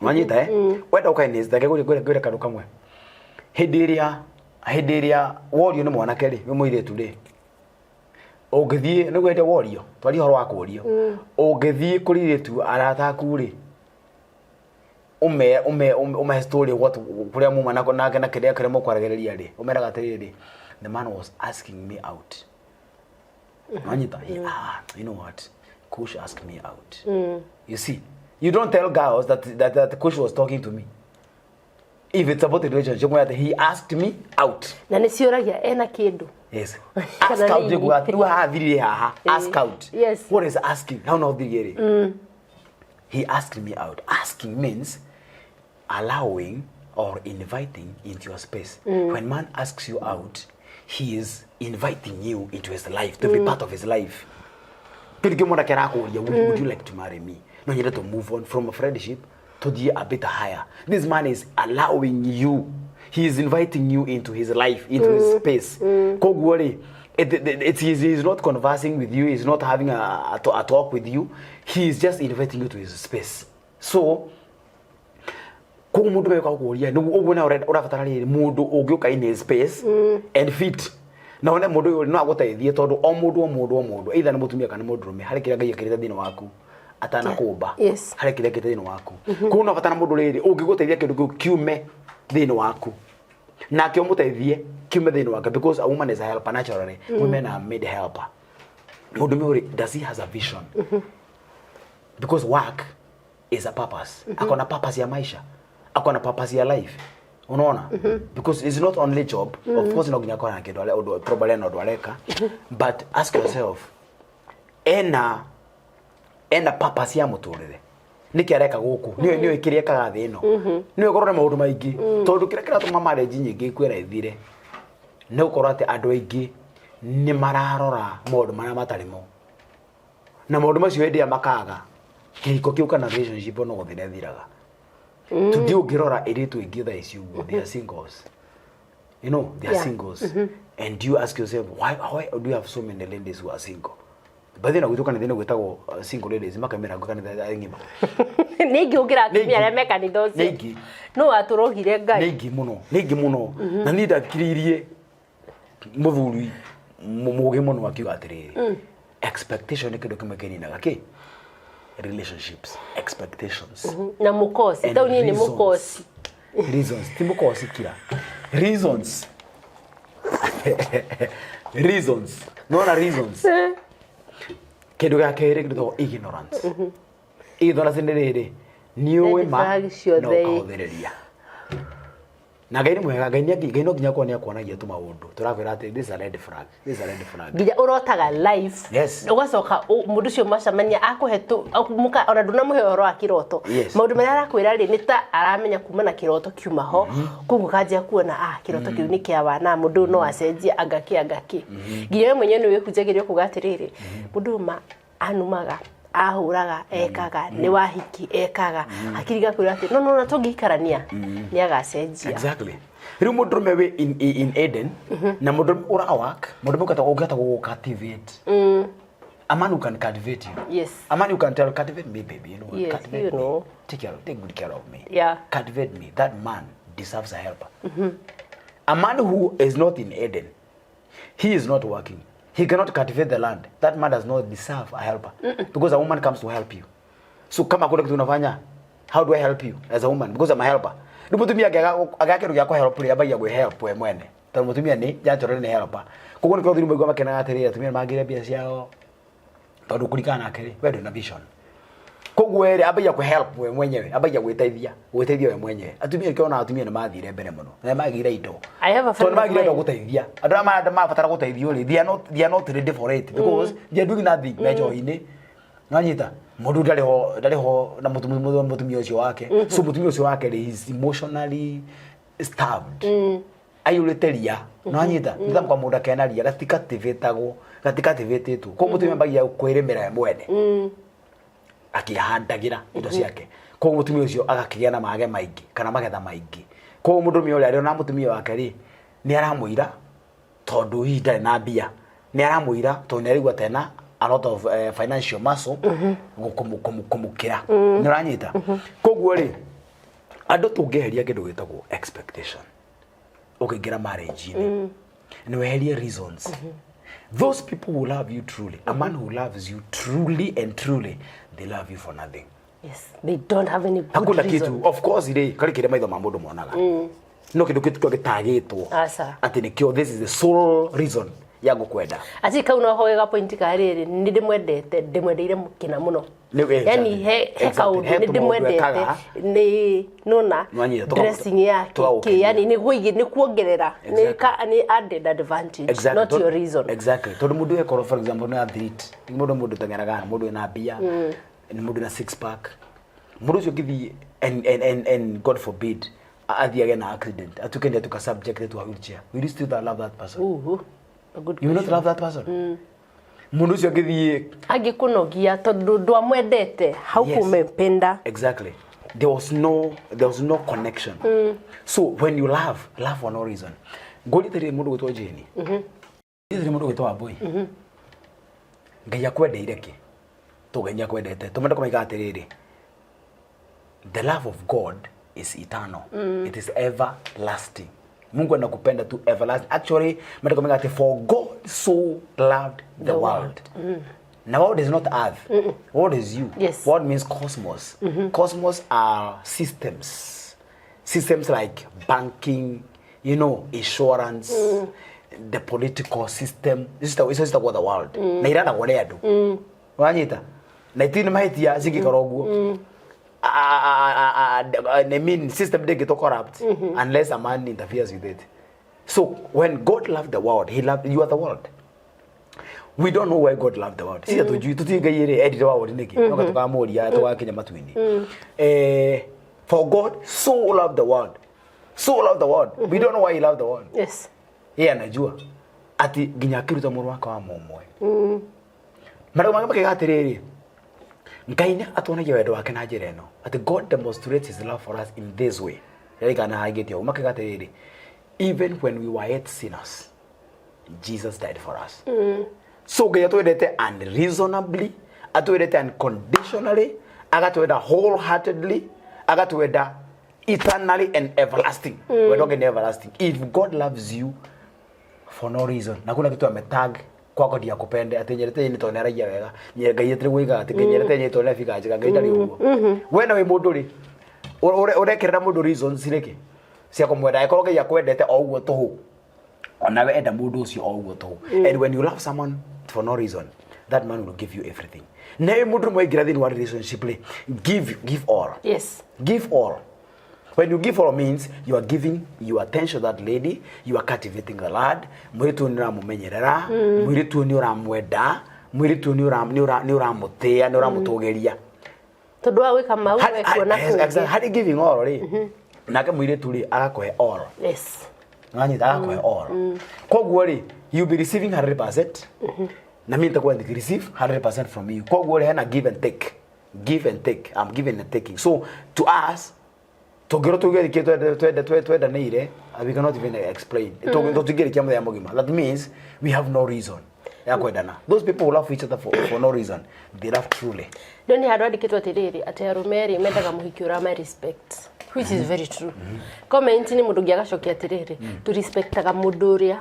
wanyita, eh, ũrenda gũka in his, reke ngwĩre kaũndũ kamwe. Hĩndĩ ĩrĩa worio nĩ mwanake rĩ, wĩ mũirĩtu rĩ, ũngĩthiĩ nĩguo hĩndĩ worio, twarie ũhoro wa kũrio, ũngĩthiĩ kũrĩ irĩtu arata aku rĩ, ume story what kũrĩa muma nako nake na kĩrĩa mũkwaragĩrĩria rĩ, ũmeraga atĩrĩrĩ, "The man was asking me out." Wanyita? Ah, you know what, Kush asked me out. You see, you don't tell girls that Kush was talking to me. If it's about a relationship where he asked me out. Na nĩ ciũragia ena kĩndũ. Yes. Kana Ask out. nĩ Nĩguo atĩ rĩu haha thirire haha. Ask out. What is asking? How no thirire rĩ? He asked me out. Asking means allowing or inviting into your space. When man asks you out, he is inviting you into his life, to be part of his life. Kĩndũ kĩmwe mwanake arakũria, Would you like to marry me? No nyende to move on from a friendship to the a bit higher." This man is allowing you, he is inviting you into his life, into his space. Koguo rĩ, he's not conversing with you, he's not having a talk with you, he is just inviting you to his space. So koguo mũndũ weka gũkũria nĩguo ũguo nawe ũrabatara rĩrĩ, mũndũ ũngĩũka in his space and fit na one mũndũ ũyũ no agũteithie, tondũ o mũndũ o mũndũ o mũndũ, either nĩ mũtumia kana nĩ mũndũrũme, harĩ kĩrĩa Ngai ekĩrĩte thĩinĩ waku atanakũmba. Harĩ kĩrĩa ekĩrĩte thĩinĩ waku. Koguo no batara mũndũ rĩrĩ ũngĩgũteithia kĩndũ kĩu kiume thĩinĩ waku, nake ũmũteithie kiume thĩinĩ wake, because a woman is a helper naturally. Women are made helper. Mũndũ ũrĩ, does he has a vision? Because work is a purpose. Akona purpose ya maisha, akona purpose ya life, unaona? Because it's not only job. Of course no nginya akorwo na kĩndũ ũndũ probably na ũndũ areka, but ask yourself, ena purpose ya mũtũrĩre? Nĩkĩ areka gũkũ? Nĩwe kĩrĩa ekaga thĩ ĩno? Nĩwe korwo na maũndũ maingĩ, tondũ kĩrĩa kĩratũma marriage nyingĩ ikuĩra ithire nĩ gũkorwo atĩ andũ aingĩ nĩ mararora maũndũ marĩa matarĩ mo, na maũndũ macio hĩndĩ ĩrĩa makaga, kĩhiko kĩu kana relationship no gũthira ĩthiraga. Today ũngĩrora airĩtu aingĩ thaa ici ũguo, they are singles. They are singles. And you ask yourself, why do you have so many ladies who are single? But then gwitũ kanitha-inĩ gwĩtagwo single ladies, makamĩra kanitha ng'ima. Nĩ ingĩ ũngĩra atumia Nĩ arĩa me kanitha Nĩ ũcio. ingĩ. No watũrogire Nĩ Ngai. ingĩ mũno, nĩ ingĩ mũno. Na niĩ ndathikĩrĩirie mũthuri mũgĩ mũno akiuga atĩrĩrĩ, expectation nĩ kĩndũ kĩmwe kĩninaga kĩ relationships, expectations. Na mũkosi. And Tau niĩ nĩ reasons. mũkosi. Reasons, ti mũkosi, kira. Reasons, reasons, nona reasons. Kĩndũ gĩa kerĩ gĩtagwo ignorance. Ignorance nĩ rĩrĩ, nĩ ũĩ Red ma flag ciothe. na ũkahũthĩrĩria. Na Ngai nĩ mwega, Ngai nĩ Ngai no nginya akorwo nĩ akuonagia tu maũndũ tũrakwĩra atĩ this is a red flag, this is a red flag. Nginya ũrotaga life. Ũgacoka mũndũ ũcio mwacemania akũhe tu ona ndũnamũhe ũhoro wa kĩroto. Maũndũ marĩa arakwĩra rĩ, nĩ ta aramenya kuma na kĩroto kiuma ho. Koguo kanjia kuona, ah, kĩroto kĩu nĩ kĩa wana, mũndũ ũyũ no acenjie angaki angaki. Nginya we mwenyewe nĩ wĩhunjagĩria kuga atĩrĩrĩ, mũndũ ũyũ ma anumaga, ahũraga, ekaga nĩ wahiki, ekaga hakiri gakwĩra atĩ no no na tũngĩikarania nĩ agacenjia. Exactly. Rĩu mũndũrũme wĩ in Eden na mũndũrũme ũra work, mũndũrũme ũngĩhota gũgũ cultivate, a man who can cultivate you, a man who can tell, "Cultivate me, baby, you know what? Cultivate you me. know. Take care, take good care of me. Cultivate me." That man deserves a helper. A man who is not in Eden, he is not working, he cannot cultivate the land. That man does not deserve a helper, because a woman comes to help you. So kama kuna kitu unafanya, how do I help you as a woman? Because I'm a helper. Rĩu mũtumia angĩaga kĩndũ gĩa kũhelp rĩ, ambagia kwĩhelp we mwene, tondũ mũtumia nĩ naturally nĩ helper. Koguo nĩkĩo athuri maigua makenaga atĩrĩrĩ, atumia nĩmangĩre mbia ciao, tondũ kũringana nake rĩ, we ndũrĩ na vision. Koguo rĩ, ambagia kwĩhelp we mwenyewe, ambagia gwĩteithia we mwenyewe. Atumia nĩkĩo ona atumia nĩ mathire mbere mũno na nĩmagĩire indo. I have a Tondũ friend of nĩmagĩire indo mine. gũteithia andũ arĩa marabatara gũteithio rĩ, they are not ready for it because they are doing nothing. Me njohi-inĩ, nanyita mũndũ ndarĩ ho na mũtumia ũcio wake. So mũtumia ũcio wake rĩ, is emotionally starved, aiyũrĩte ria, nanyita nĩ kwa mũndũ akena ria gatikativĩtagwo, gatikativĩtĩtwo. Koguo mũtumia ambagia kwĩrĩmĩra we mwene, akĩhandagĩra indo ciake. Koguo mũtumia ũcio agakĩgĩa na mage maingĩ kana magetha maingĩ. Koguo mũndũrũme ũrĩa arĩ ona mũtumia wake rĩ, nĩ aramũira tondũ hihi ndarĩ na mbia, nĩ aramũira tondũ nĩ araigua tena a lot of financial muscle kũmũkĩra. Nĩ ũranyita? Koguo rĩ, andũ tũngĩeheria kĩndũ gĩtagwo expectation ũkĩingĩra marriage-inĩ, nĩ weherie reasons, those people who love you truly, a man who loves you truly and truly, they love you for nothing. Yes, they don't have any good Hakuna reason. kitu. Of course rĩ, karĩ kĩrĩa maitho ma mũndũ monaga, no kĩndũ kĩtu kĩo gĩtagĩtwo Aca. atĩ nĩkĩo, this is the sole reason ya gũkwenda. Ati kau no hoega point ka rĩrĩ, nĩ ndĩmwendete, ndĩmwendeire kĩna mũno. Exactly. Yani he kaũndũ He nĩ tũmaũndũ ndĩmwendete ekaga. Nĩ nona Nwanyita, dressing yake tũgagũkenia. kĩ, yani nĩ gũigi nĩ kuongerera nĩ nĩ added advantage, not your reason. Exactly, tondũ mũndũ ekorwo, for example, nĩ athlete, nĩ mũndũ ũteng'eraga, mũndũ wĩna mbia, nĩ mũndũ wĩna six pack, mũndũ ũcio ũngĩthiĩ and God forbid athiĩ agĩe na accident, atuĩke nĩ atuĩka subjected to a wheelchair, will you still love that person? Uhu, a good You will not question. love that person. Mũndũ ũcio angĩthiĩ Angĩkũnogia tondũ ndwamwendete haukumempenda. Exactly. There was no connection. So when you love, love for no reason. Ngũrĩte mũndũ gwĩtwo Jane. Ngũrĩte mũndũ gwĩtwo Wambui. Ngai akwendeire kĩ? To Ngai nĩakwendete. Tumende kũmenya atĩrĩrĩ, the love of God is eternal. It is everlasting. Mungu anakupenda tu everlasting. Actually, mende kũmenya atĩ for God so loved the world. Now, world is not earth. World is you. World means cosmos. Cosmos are systems. Systems like banking, insurance, the political system. This is the world. Na iranagwo nĩ andũ. Wanyita? Na itirĩ mahĩtia cingĩkorwo ũguo. I mean, system ndĩngĩtwo corrupt unless a man interferes with it. So when God loved the world, he loved you, are the world. We don't know why God loved the world. Si atujui, tuti Ngai ĩrĩ endire world nĩkĩ. No tũkamũria tũgakinya matu-inĩ. For God so loved the world. So loved the world. We don't know why he loved the world. Yeye anajua. Ati nginya akĩruta mũrũ wake wa mũmwe. Marĩa mangĩ makiuga atĩrĩrĩ, Ngai nĩ atuonagia wendo wake na njĩra ĩno. Ati God demonstrates his love for us in this way. Rĩrĩkana hangĩte ũguo makiuga atĩrĩrĩ, even when we were yet sinners, Jesus died for us. So Ngai atwendete unreasonably, atwendete unconditionally, agatwenda wholeheartedly, agatwenda eternally and everlasting. Wendo wake ni everlasting. If God loves you for no reason, na kuna kitu ametag kwako ndia akupende atĩ nyendete nĩ tondũ nĩaragia wega, Ngai atirĩ gwĩka atĩ Ngai nyendete nĩ tondũ nĩ njega, Ngai ndarĩ ũguo. We na wĩ mũndũ rĩ, ũrekerera mũndũ reasons nĩkĩ cia kũmwenda, angĩkorwo Ngai akwendete o ũguo tũhũ? Onawe enda mũndũ ũcio o ũguo tũhũ. And when you love someone for no reason, that man will give you everything. Na wĩ mũndũ mwaingĩra thĩinĩ wa relationship rĩ, give all. Give all. When you give all means you are giving your attention to that lady, you are cultivating the lad. Mũirĩtu ũyũ nĩ ũramũmenyerera, mũirĩtu ũyũ nĩ ũramwenda, mũirĩtu ũyũ nĩ ũramũtĩĩa, nĩ ũramũtũgĩria. Tondũ wa gwĩka mau we kuona Exactly. kũngĩ. Harĩ giving all rĩ, nake mũirĩtu rĩ, agakũhe all. Wanyita? Agakũhe all. Koguo rĩ, you be receiving 100% na mimi nitakuwa nikireceive 100% from you. Koguo rĩ, hena give and take, give and take. I'm giving and taking. So to us, tũngĩrwo tuge gĩkĩ twendanĩire, we cannot even explain. Tũtingĩrĩkia mũthenya mũgima. That means we have no reason ya kwendana. Those people who love each other for no reason, they love truly. No nĩ handũ andĩkĩtwo atĩrĩrĩ, atĩ arũme rĩ mendaga mũhiki ũrama respect, Which is very true. Comment nĩ mũndũ ũngĩ agacokia atĩrĩrĩ, tũrespectaga mũndũ ũrĩa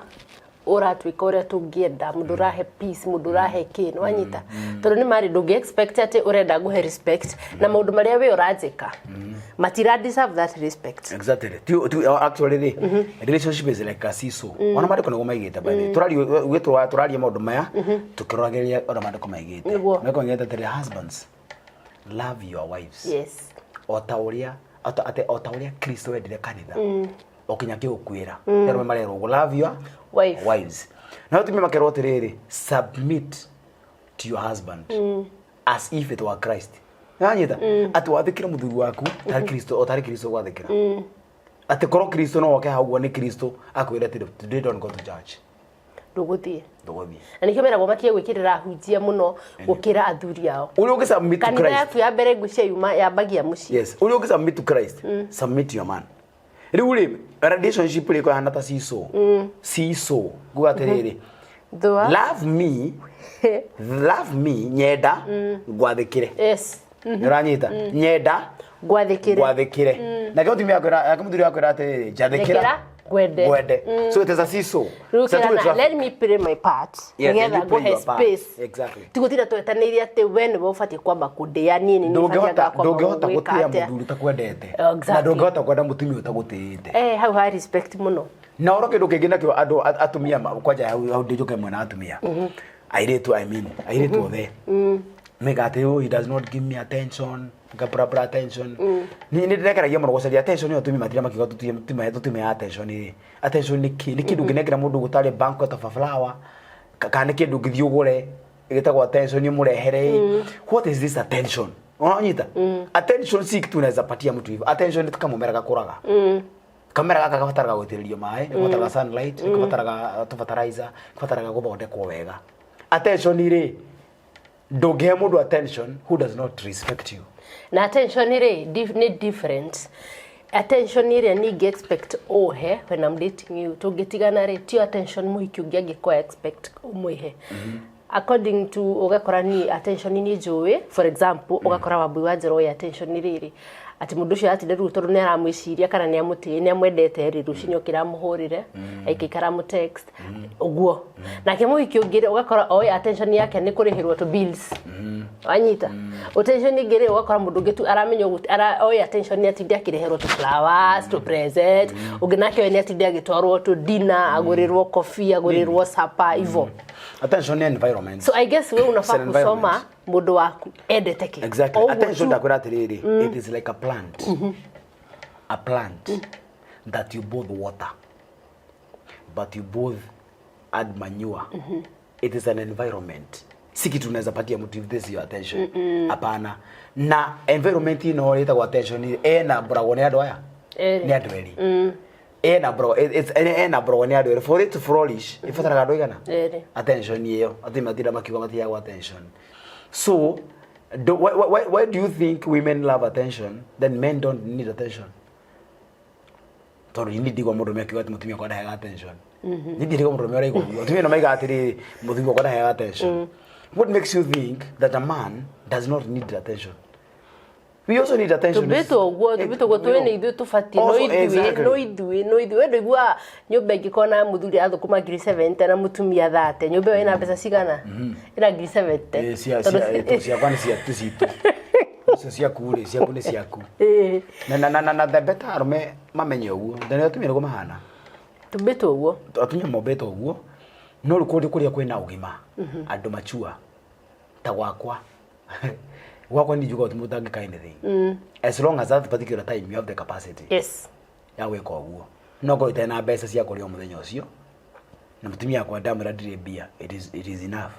ũratwĩka ũrĩa tũngĩenda, mũndũ ũrahe peace, mũndũ ũrahe kĩ, nĩ wanyita? Tondũ nĩ marĩ ndũngĩ expect atĩ ũrenda ngũhe respect na maũndũ marĩa we ũranjĩka matira deserve that respect. Exactly. Actually rĩ, relationship is like a seesaw. Ona maandĩko nĩguo maigĩte, by the way. Tũraria uge tũraria maũndũ maya tũkĩroragĩrĩria ũrĩa maandĩko maigĩte. Maandĩko maigĩte atĩrĩ, "Husbands, love your wives o ta ũrĩa o ta ũrĩa Kristo endire kanitha o kinya kĩũkuĩra." Arũme marerwo ũguo, love your wife. Wives. Na atumia makerwo atĩrĩrĩ, "Submit to your husband as if it were Christ." Nanyita atĩ wathĩkĩre mũthuri waku tarĩ Kristo, o tarĩ Kristo gwathĩkĩra, atĩ korwo Kristo no woke hau ũguo nĩ Kristo akwĩre atĩ, "Today don't go to church." Ndũgũthiĩ. Ndũgũthiĩ. Na nĩkĩo meragwo matige gwĩkĩrĩra ahunjia mũno gũkĩra athuri ao. Ũrĩa ũngĩ submit to Kanitha Christ. Yaku ya mbere ngwĩciria yuma yambagia mũciĩ. Yes, ũrĩa ũngĩ submit to Christ, submit to your man. Rĩu rĩ, relationship rĩ ĩhana ta seesaw. Seesaw nguga atĩrĩrĩ, thua. Love me, love me, nyenda ngwathĩkĩre. Nĩ ũranyita? Nyenda ngwathĩkĩre. Ngwathĩkĩre. Nake mũtumia akwĩra, nake mũthuri akwĩra atĩrĩrĩ, njathĩkĩra Njĩkĩra, ngwende. Ngwende. So it is a seesaw. Rĩu It's a two-way kĩrana, traffic. let me play my part Yes, and nĩgetha you play ngũhe your part. space. Tigũtinda twetanĩire atĩ we nĩwe ũbatiĩ kwamba kũndĩa, niĩ nĩ niĩ batiĩ Ndũngĩhota kwamba ndũngĩhota gwĩka gũtĩa atĩa. mũthuri ũtakwendete na ndũngĩhota kwenda mũtumia ũtagũtĩĩte. Eh, hau ha respect mũno. Na oro kĩndũ kĩngĩ nakĩo andũ atumia kwanja hau ndĩnjũke mwena wa atumia, airĩtu, I mean airĩtu othe mega atĩ, "Oh, he does not give me attention," ngabrabra attention. Ni nĩ ndĩrekeragia mũno gũcaria attention ĩyo. Atumia matirĩa makiuga tũtimehe attention rĩ, attention nĩ kĩ? Nĩ kĩndũ ũngĩnengera mũndũ gũtarĩ banquet of a flower, kana nĩ kĩndũ ũngĩthiĩ ũgũre gĩtagwo attention ũmũrehere? What is this attention? Unanyita? Attention si kitu unaweza patia mtu hivyo. Attention ni kamũmera gakũraga. Kamera gaka gabataraga gũitĩrĩrio maĩ, gabataraga sunlight, gabataraga tũ fertilizer, gabataraga gũthondekwo wega. Attention rĩ, ndũngĩhe mũndũ attention who does not respect you. Na attention rĩ nĩ different. Attention ĩrĩa ningĩ expect ũhe when I'm dating you, tũngĩtigana rĩ, tio attention mũhiki ũngĩ angĩkorwo expect ũmwĩhe. According to ũgakora ni attention nĩ njũĩ, for example, ũgakora Wambui wa Njoro oĩ attention rĩrĩ, atĩ mũndũ ũcio atinda rĩu tondũ nĩ aramwĩciria kana nĩ amũtĩĩ, nĩ amwendete rĩ, rũcinĩ okĩra amũhũrĩre, aikaikara amũ text ũguo. Nake mũhiki ũngĩ rĩ, ũgakora oĩ attention yake nĩ kũrĩhĩrwo tũ bills, wanyita? Attention ĩngĩ rĩ, ũgakora mũndũ ũngĩ tu aramenya ũguo oĩ attention nĩ atinde akĩreherwo tũ flowers, tũ present. Ũngĩ nake oĩ nĩ atinde agĩtwarwo tũ dinner, agũrĩrwo coffee, agũrĩrwo supper, ivo. Attention nĩ environment. So I guess we unafaa It's an environment. kusoma mũndũ waku endete kĩ. Exactly. O ũguo Attention, tu. ndakwĩra atĩrĩrĩ, it is like a plant, a plant that you both water but you both add manure. It is an environment, si kitu unaweza patia mtu if this is your attention. Hapana. Na environment ĩno ĩtagwo attention ena mboragwo nĩ andũ aya. Erĩ. Nĩ andũ erĩ. Ena bro ena bro nĩ andũ erĩ. For it to flourish, ibataraga andũ igana. Erĩ. Attention ĩyo atĩ matinda makiuga matiheagwo attention. So why do you think women love attention, then men don't need attention? Tondũ ni ndigwa mũndũ akiuga atĩ mũtumia wakwa ndaheaga attention. Ni ndigwa mũndũ ũraigua ũguo. Atumia no maiga atĩrĩrĩ, mũthuri wakwa ndaheaga attention. What makes you think that a man does not need attention? We also need attention. Tũmbĩtwo ũguo, tũmbĩtwo ũguo tũĩ nĩ ithuĩ tũbatiĩ no Also, ithuĩ no ithuĩ no ithuĩ we ndũiguaga nyũmba ĩngĩkorwo na mũthuri athũkũma 70,000 na mũtumia 30, nyũmba ĩyo ĩna mbeca cigana? Ĩna 70,000. Eh, cia Tondũ ciakwa nĩ cia citũ. Icio ciaku rĩ, ciaku nĩ ciaku. Na the better arũme mamenye ũguo, then atumia nĩguo mahana. Tũmbĩtwo ũguo. Atumia mombĩtwo ũguo, no rĩu kũndũ kũrĩa kwĩna ũgima, andũ machua ta gwakwa, gwakwa ni njuga mũndũ ũtangĩka anything as long as that particular time you have the capacity ya gwĩka ũguo. No ngorwo itarĩ na mbeca cia kũrĩa o mũthenya ũcio na mũtumia wakwa ndamwĩra ndirĩ mbia, it is enough.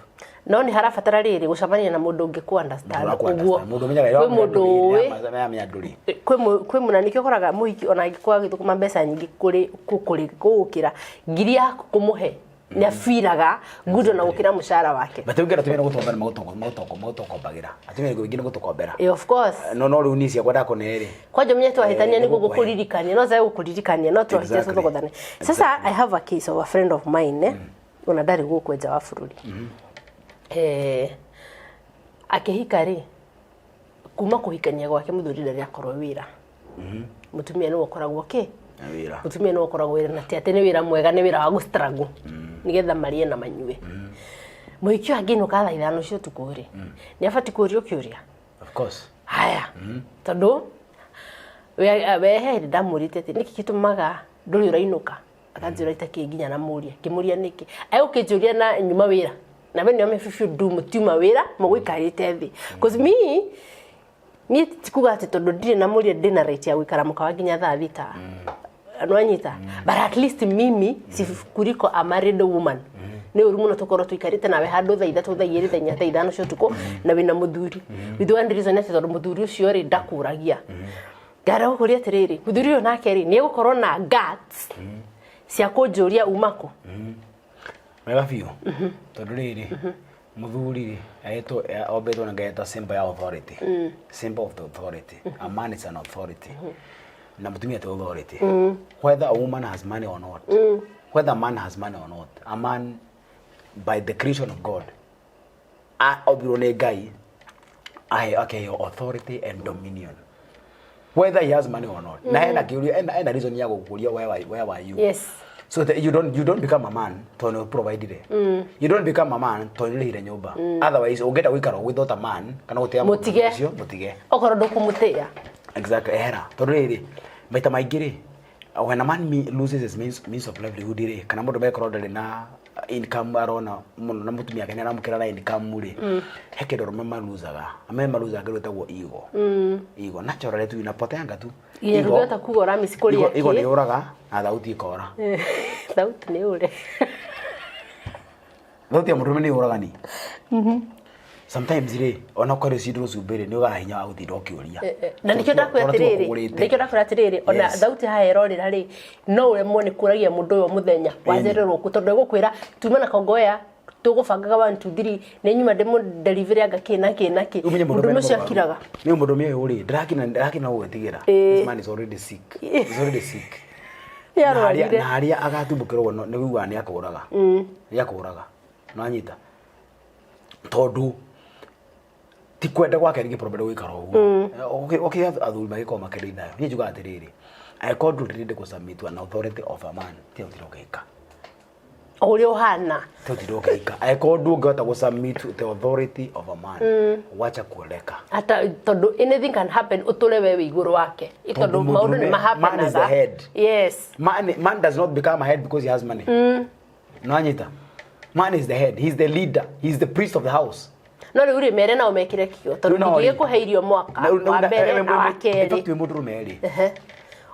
No nĩ harabatara rĩrĩ gũcemania na mũndũ ũngĩ ku understand Mũndũ ũguo. ũraku-understand. Mũndũ ũmenyaga Kwĩ mũndũ ũĩ amenya ndũrĩ. Kwĩ mũna nĩkĩo ũkoraga mũhiki ona angĩkorwo agĩthũkũma mbeca nyingĩ kũrĩ kũrĩ gũgũkĩra, ngiri yaku kũmũhe nĩ abiraga good ona gũkĩra mũcara wake. But rĩu ngĩenda atumia nĩ gũtomba nĩ magũtokombagĩra. Atumia aingĩ nĩ gũtũkombera. Eh, of course. No rĩu niĩ ciakwa ndakũne rĩ, kwanja ũmenye twahĩtania Eh, nĩguo nĩgũkũhe. gũkũririkania, no zae gũkũririkania no twahĩtia tũthogothane. Sasa I have a case of a friend of mine, eh, ona ndarĩ gũkũ nja wa bũrũri. Eh, akĩhika rĩ, kuma kũhikania gwake mũthuri ndarĩ akorwo wĩra. Mũtumia nĩwe ũkoragwo kĩ? Na wĩra. Mũtumia nĩwe ũkoragwo wĩra, na ti atĩ nĩ wĩra mwega, nĩ wĩra wa gũ struggle nĩgetha marĩe na manyue. Mũhiki ũyũ angĩinũka thaa 5 cia ũtukũ rĩ, nĩ abatiĩ kũũrio kĩũria? Of course. Haya, tondũ we he hĩndĩ ndamũrĩte atĩ nĩkĩ gĩtũmaga ndũrĩ ũrainũka, akanjĩra itakĩ nginya namũria, ngĩmũria nĩkĩ egũkĩnjũria na nyuma wĩra, na we nĩome biũ ndu mũtiuma wĩra mũgũikarĩte thĩ. 'Cause me, niĩ ti kuga atĩ tondũ ndirĩ na mũria ndĩna right ya gũikara mũkawa nginya thaa 6, nwanyita, but at least mimi si kuliko a married woman. Nĩ ũru mũno tũkorwo tũikarĩte nawe handũ thaa 3, thaa 2, thaa 4, thaa 5 cia ũtukũ na wĩna mũthuri, with one reason atĩ tondũ mũthuri ũcio rĩ ndakũragia. Ngara gũkũria atĩrĩrĩ, mũthuri ũyũ nake rĩ, nĩ egũkorwo na guts cia kũnjũria uma kũ? Wega biũ, tondũ rĩrĩ, mũthuri rĩ, ahetwo, ombĩtwo na Ngai eta symbol ya authority, symbol of the authority. A man is an authority, na mũtumia ti authority. Whether a woman has money or not, whether a man has money or not, a man by the creation of God, ombirwo nĩ Ngai ahe akeheo authority and dominion whether he has money or not. Na hena kĩũria, hena reason ya gũkũria where were you. So that you don't become a man tondũ nĩ provided. You don't become a man tondũ nĩ ũrĩhire nyũmba. Otherwise ũngĩenda gũikara without a man kana gũtĩa mũndũ Mũtige. ũcio, mũtige. Okorwo ndũkũmũtĩĩa. Exactly, ehera, tondũ rĩrĩ, maita maingĩ rĩ, when a man loses his means of livelihood rĩ, kana mũndũ mekorwo ndarĩ na income arona mũno na mũtumia ake nĩaramũkĩra na income rĩ, he kĩndũ arũme maluzaga, arũme maluzaga kĩndũ gĩtagwo ego. Ego naturally tu inapoteanga tu. Nginya Ego- ndũngĩhota kuga ũramici kũrĩa. Ego kĩ. nĩ yũraga na thauti ĩkora. Thauti nĩ ũre. Thauti ya mũndũrũme nĩ yũraga ni sometimes rĩ, ona ũkorwo cindũ cumbĩ rĩ, nĩ ũgaga hinya wa gũtinda ũkĩũria. Na nĩkĩo ndakwĩra Tondũ tiwe atĩrĩrĩ, ũkũgũrĩte. nĩkĩo ndakwĩra atĩrĩrĩ, ona thauti haha ĩrorĩra rĩ, no ũremwo nĩ kũragia mũndũ ũyũ mũthenya wacererwo kũ, tondũ egũkwĩra tuma na kongoya tũgũbangaga 1 2 3, nĩ nyuma ndĩmũ delivery anga kĩ na kĩ na kĩ. Ũmenye mũndũ mũndũrũme ũcio nĩ mũrwaru. akiraga. Nĩ mũndũrũme ũyũ rĩ, ndirakina gũgĩtigĩra. This man is already sick. He's already sick. Nĩ Na harĩa arwarire. Na harĩa agatumbũkĩrwo ũguo nĩ ũiguaga nĩ akũraga, nĩ akũraga, nĩwanyita, tondũ ti kwenda gwake rĩngĩ probably gũikara ũguo. Okay, athuri magĩkorwo makĩrĩ thayũ, niĩ njugaga atĩrĩrĩ, angĩkorwo ndũrĩ ready gũ to an authority of a man, tiga gũtinda ũgĩka. O ũrĩa ũhana. Tiga gũtinda ũgĩka. Angĩkorwo ndũngĩhota gũ submit to the authority of a man, wacha kuoleka. Ata tondũ anything can happen, ũtũre we wĩ igũrũ wake. Tondũ tondũ maũndũ nĩ mũndũrũme, man is the mahapenaga. head. Man does not become a head because he has money. Nwanyita? Man is the head. He's the leader. He's the priest of the house. No rĩu rĩ, mere nao mekĩre kĩo, tondũ Rĩu nao rĩ- ndingĩgĩkũhe irio mwaka wa mbere na wa kerĩ. Wĩ mũndũrũme rĩ,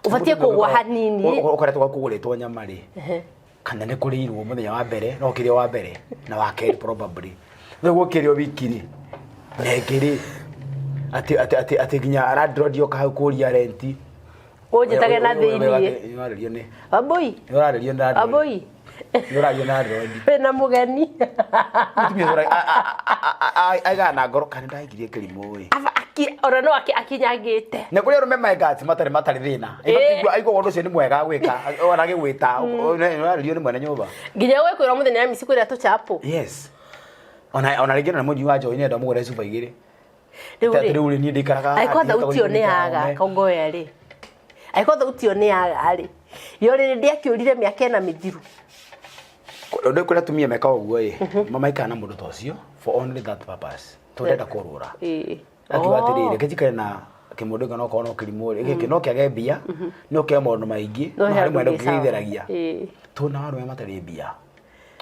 Ũbatiĩ kũgwa hanini. Ũkoretwo kũgũrĩtwo nyama rĩ, kana nĩ kũrĩirwo mũthenya wa mbere, no kĩrĩa wa mbere na wa kerĩ probably. Rĩu gũkĩrĩo wiki rĩ, na ĩngĩ rĩ, atĩ nginya landlord yoka hau kũria renti. Ũnjĩtage na thĩiniĩ. Nĩ ũrarĩrio nĩ Wambui. Nĩ ũrarĩrio nĩ landlord. Wambui. Nĩ ũrario nĩ landlord. Wĩna mũgeni. Mũtumia ũcio aigaga na ngoro kana ndaikirie kĩrimũ ĩ. Aba ona no akinyangĩte. Na kũrĩ arũme maingati matarĩ thĩna. Aigua ũndũ ũcio nĩ mwega gwĩka, ona agĩgwĩta, ũrarĩrio nĩ mwene nyũmba. Nginya gwĩkwĩrwo mũthenya wa mĩci kũrĩa tũchapo. Yes. Ona rĩngĩ ona mũnyui wa njohi nĩenda mũgũre cuba igĩrĩ. Rĩu rĩ, Rĩu rĩ, niĩ ndikaraga haha, angĩkorwo ndingĩhota thauti ĩyo nĩ gũikara yaga arũme. kongoya rĩ, angĩkorwo thauti ĩyo nĩ yaga rĩ, yo rĩrĩ ndĩakĩũrire mĩaka ĩna mĩthiru. Ũndũ kũrĩa atumia mekaga ũguo ĩ, mamaikara na mũndũ ta ũcio for only that purpose. Tondũ ndenda kũrũra. Akiuga atĩrĩrĩ, reke njikare na kĩmũndũ gĩkĩ, nokorwo no kĩrimũ rĩ, gĩkĩ no kĩage mbia, no kĩage maũndũ maingĩ, No no he harĩ andũ mwene gĩ sawa. ũkĩgeitheragia. Tondũ na arũme matarĩ mbia,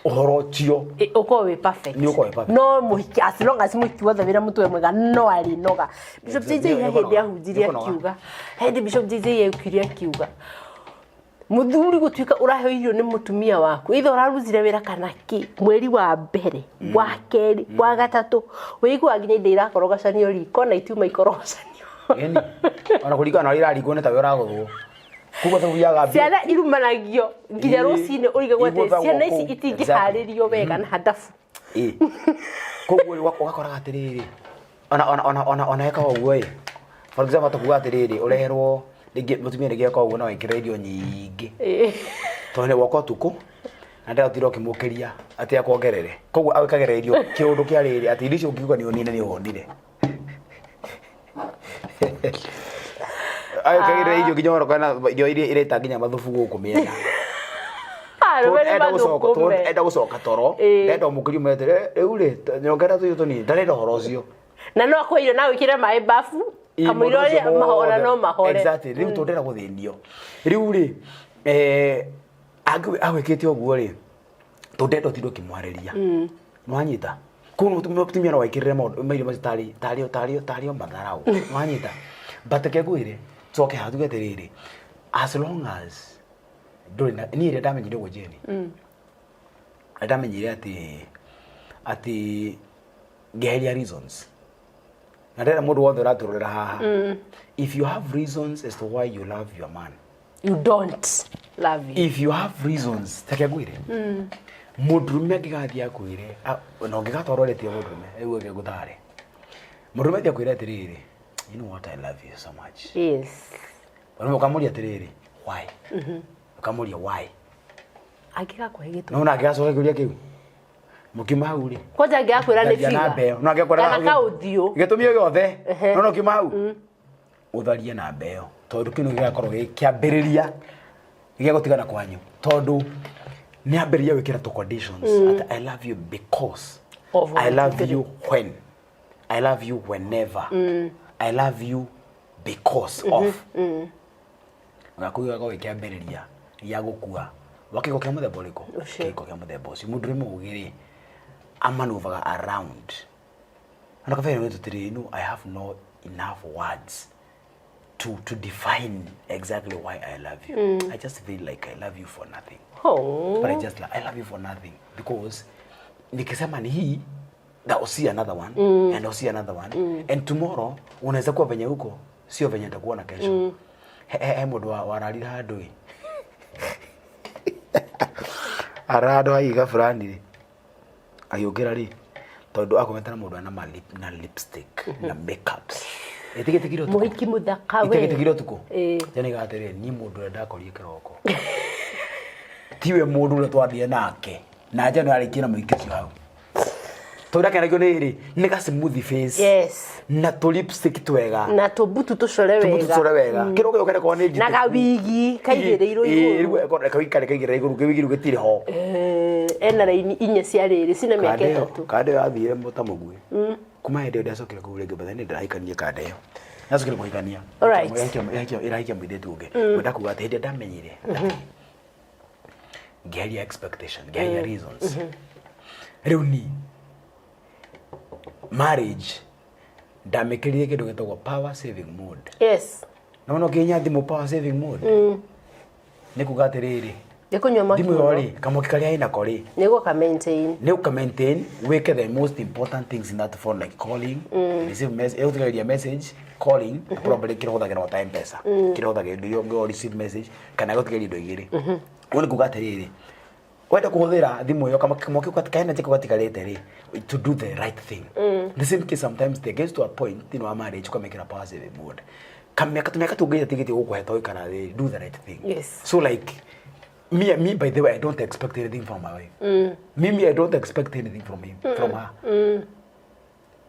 ũhoro ũcio Ũkorwo wĩ perfect. Nĩ ũkorwo wĩ perfect. No mũhiki, as long as mũhiki wothe wĩna mũtwe mwega, no arĩnoga. Bishop JJ he hĩndĩ ahunjirie Nĩ ũkũnoga. akiuga, he hĩndĩ Bishop JJ aukire akiuga mũthuri gũtuĩka ũraheo irio nĩ mũtumia waku, either ũrarutire wĩra kana kĩ, mweri wa mbere, wa kerĩ, wa gatatũ, wĩiguaga nginya indo irakorogocanio riko na itiuma ikorogocanio. Ĩni. Ona kũringana na ũrĩa irarigwo nĩ tawe ũragũthwo. Koguo tũthiaga mbia. Ciana irumanagio nginya rũcinĩ, ũrigagwo atĩ Igũthagwo ciana ici kũu. itingĩharĩrio wega na handabu. Ĩ. Koguo rĩ, ũgakoraga atĩrĩrĩ, ona eka ũguo ĩ, for example tũkuga atĩrĩrĩ, ũreherwo rĩngĩ mũtumia rĩngĩ eka ũguo no ekĩre irio nyingĩ, tondũ nĩ woka ũtukũ na ndĩratinda ũkĩmũkĩria atĩ akuongerere, koguo agwĩkagĩra irio kĩũndũ kĩa rĩrĩ atĩ irio icio ũngiuga nĩ ũnine nĩ ũhũnire. Agĩkagĩrĩra irio nginya ũhoro kana irio iria ireta nginya mathubu gũkũ mĩena. Arũme nĩ Enda gũcoka tondũ mathũkũme. enda gũcoka toro. Ĩĩ. Ndenda ũmũkĩrie ũmwĩre rĩu rĩ nyongera tũirio tũnini ndarenda ũhoro ũcio. Na no akũhe irio na wĩkĩre maĩ bafu Ĩĩ, kamũira mũndũ ũcio ũrĩa mahora wothe. no mahore. Exactly. Rĩu tondũ ndenda gũthĩnio. Rĩu rĩ eh agwĩkĩte ũguo rĩ tondũ ndenda ũtinde ũkĩmwarĩria. Nĩwanyita? Koguo mũtumia no ekĩrĩre maũndũ mairio macio tarĩ tarĩ tarĩ tarĩ o matharaũ. Nĩwanyita? But reke ngwĩre coke haha tuge atĩrĩrĩ as long as ndũrĩ na niĩ rĩrĩa ndamenyire ũguo Jane ndamenyire atĩ atĩ ngĩeheria reasons na ndĩrenda mũndũ wothe ũratũrorera haha if you have reasons as to why you love your man You don't love you. If you have reasons take ngwire mũndũrũme angĩgathiĩ akwĩre na ũngĩgatwarwo rĩtie mũndũrũme rĩu ĩngĩ ngũtare mũndũrũme athiĩ akwĩre atĩrĩrĩ, you know what, I love you so much. Mũndũrũme ũkamũria atĩrĩrĩ, why? Ũkamũria why? Angĩgakũhe gĩtũmi. No na angĩgacoka kĩũria kĩu mũkiuma hau rĩ Kwanja angĩgakwĩra nĩ tharia figa namba ĩyo. No angĩakwĩra kana kaũthiũ. Gĩtũmi o gĩothe no no kiuma hau ũtharie namba ĩyo tondũ kĩu nĩkĩo gĩgakorwo gĩ kĩambĩrĩria gĩa gũtigana kwanyu tondũ nĩ ambĩrĩria gwĩkĩra tũ conditions atĩ I love you because Of I one, love two, three. you when I love you whenever I love you because of gaku gĩgakorwo gĩ kĩambĩrĩria gĩa gũkua wa kĩhiko kĩa mũthemba ũrĩkũ? Ũcio. Kĩhiko kĩa mũthemba ũcio. Mũndũrũme mũũgĩ rĩ amanuvaga around na kabere wetu tiri no I have no enough words to define exactly why I love you. I just feel like I love you for nothing. Oh. But I just I love you for nothing because nikisema ni hii that will see another one and I'll see another one and tomorrow unaweza kuwa venye huko sio venye nitakuona kesho. He, he, he mundu wararire handu ĩ ara handũ haiga fulani rĩ agĩũkĩra rĩ tondũ akomete na mũndũ ena na lipstick na makeups ĩtigĩtigire ũtukũ Mũhiki mũthaka we. Ĩtigĩtigire ũtukũ. Ĩĩ. Janiga atĩrĩ niĩ mũndũ ũrĩa ndakorire kĩroko tiwe mũndũ ũrĩa twathire nake na njano yarĩkia na mũingĩ ũcio hau tondũ ndakenagio nĩ rĩ nĩ ga smoothie face na tũ lipstick twega Na tũmbutu tũcore tũmbutu wega. tũcore wega kĩroko gĩũka nĩkorwo nĩ Na njitĩku. gawigi kaigĩrĩirwo Ĩĩ, igũrũ. rĩu kawigi karĩ kaigĩrĩra igũrũ kĩwigi rĩu gĩtirĩ ho. Eh, ena raini inya cia rĩrĩ cina mĩaka Kanda ĩyo ĩtatũ. kanda ĩyo yathire ta mũguĩ kuma hĩndĩ ĩyo ndiacokire kũu rĩngĩ but then ndĩrahikania kanda ĩyo ndacokire kũhikania Alright. Ĩrahikia mũirĩtu ũngĩ ngwenda kuga atĩ hĩndĩ ĩrĩa ndamenyire atĩ ngĩeheria expectation ngĩeheria reasons rĩu ni marriage ndamĩkĩrire kĩndũ gĩtagwo power saving mode. Na no nginya thimũ power saving mode nĩ kuga atĩrĩrĩ Nĩ kũnyua mwaki thimũ ĩyo mũno. rĩ kamwaki karĩa ĩnako rĩ Nĩ gũka maintain. nĩ ũka maintain wĩke the most important things in that phone like calling receive message ĩgũtigagĩria message calling na probably kĩrĩa ũhũthagĩra ta M-Pesa kĩrĩa ũhũthagĩra indo iria ũngĩ receive message kana ĩgũtigĩria indo igĩrĩ ũguo nĩ kuga atĩrĩrĩ wenda kũhũthĩra thimũ ĩyo kamwaki ka energy kau gatigarĩte rĩ to do the right thing. The same case sometimes they gets to a point thĩinĩ wa marriage ũkamĩkĩra power saving mode kamĩaka tũmĩaka tũngĩ tigĩtie gũkũhe to ikara thĩ do the right thing. So like me by the way, I don't expect anything from my wife. Mimi, I don't expect anything from him, from her.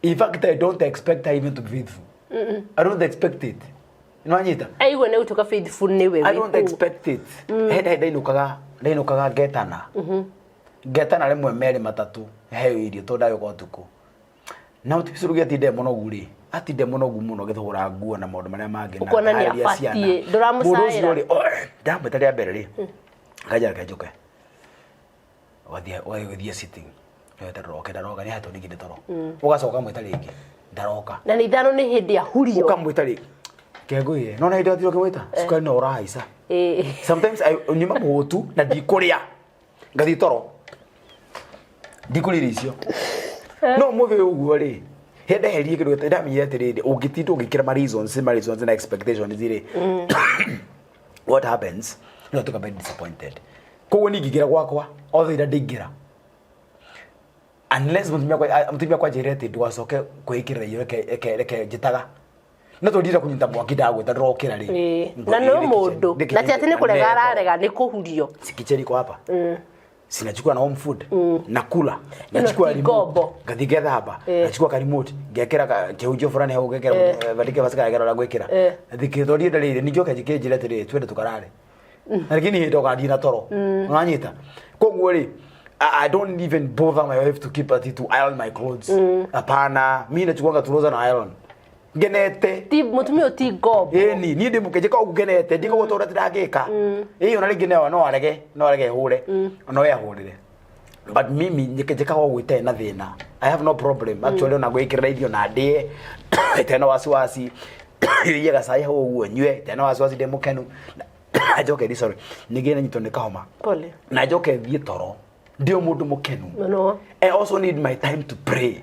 In fact, I don't expect her even to be faithful. I don't expect it. Nĩwanyita? Aigua nĩ gũtuĩka faithful nĩwe I wĩ don't kũu. Expect it. He ndĩ ndainũkaga ndainũkaga ngetana ngetana rĩmwe merĩ matatũ heo irio tondũ ndagĩũka ũtukũ na ũtibicũrũgi atinde mũnogu rĩ atinde mũnogu mũno gĩthũra nguo na maũndũ marĩa mangĩ na Ũkona nĩ harĩria ciana. abatiĩ, ndũramũcaĩra. Mũndũ ũcio rĩ oh, ndamwĩta rĩa mbere rĩ kanjara reke njũke ũgathiĩ ũgathiĩ sitting weterera oke ndaroka nĩ hatũ ningĩ nĩ toro ũgacoka ũkamwĩta rĩngĩ ndaroka. Na nĩ ithano nĩ hĩndĩ ya hurio. Ũkamwĩta rĩngĩ kengũire no na hĩndĩ wathire ũkĩmwĩta cukari no ũrahaica. Sometimes I nyuma mũhũtu na ndikũrĩa ngathiĩ toro ndikũrĩa irio icio no mũthĩ ũyũ ũguo rĩ hĩndĩ ndeheririe kĩndũ ndamenyire atĩrĩrĩ ũngĩtinda ũgĩkĩra ma reasons ma reasons na expectations rĩ what happens no tuka be disappointed. Koguo niĩ ingĩingĩra gwakwa othe ira ndĩingĩra unless mũtumia akwa anjĩre atĩ ndũgacoke kwĩĩkĩrĩra irio reke reke reke njĩtaga no tondũ kũnyita mwaki ndagwĩta ndũrokĩra rĩ. Na no mũndũ na ti atĩ nĩ kũrega ararega nĩ kũhurio. Si kitchen iko hapa. Sinachukua na home food, nakula, nachukua ti remote, ngombo. Ngathi ngethamba, nachukua ka remote, ngekĩra kĩhunjio fulani hau, ngekĩra bandike basi kagera ũrĩa ngwĩkĩra. Thikĩ thiĩ ndarĩire, ningĩ oke njĩre atĩrĩrĩ, twende tũkarare, na lakini hĩndĩ ũgathiĩ na toro ũranyita. Koguo rĩ, I don't even bother my wife to keep at it to iron my clothes. Hapana, mi nachukuanga trouser na iron ngenete. Ti mutumia ũyũ ti ngombo. Ĩni niĩ ndĩ mũkĩnjĩka ũguo ngenete, ndikoguo tondũ ndangĩka ĩĩ, ona rĩngĩ no arege hũre, no we ahũrĩre, but mimi njĩkaga ũguo itarĩ na thĩna. I have no problem actually, ona gwĩkĩrĩra irio na ndĩe itarĩ na wasiwasi, irie gacai hau ũguo nyue itarĩ na wasiwasi, ndĩ mũkenu. Na njoke, sorry, ningĩ nanyitwo nĩ kahoma. Pole. Na njoke thiĩ toro ndĩ o mũndũ mũkenu. Mũno. I also need my time to pray.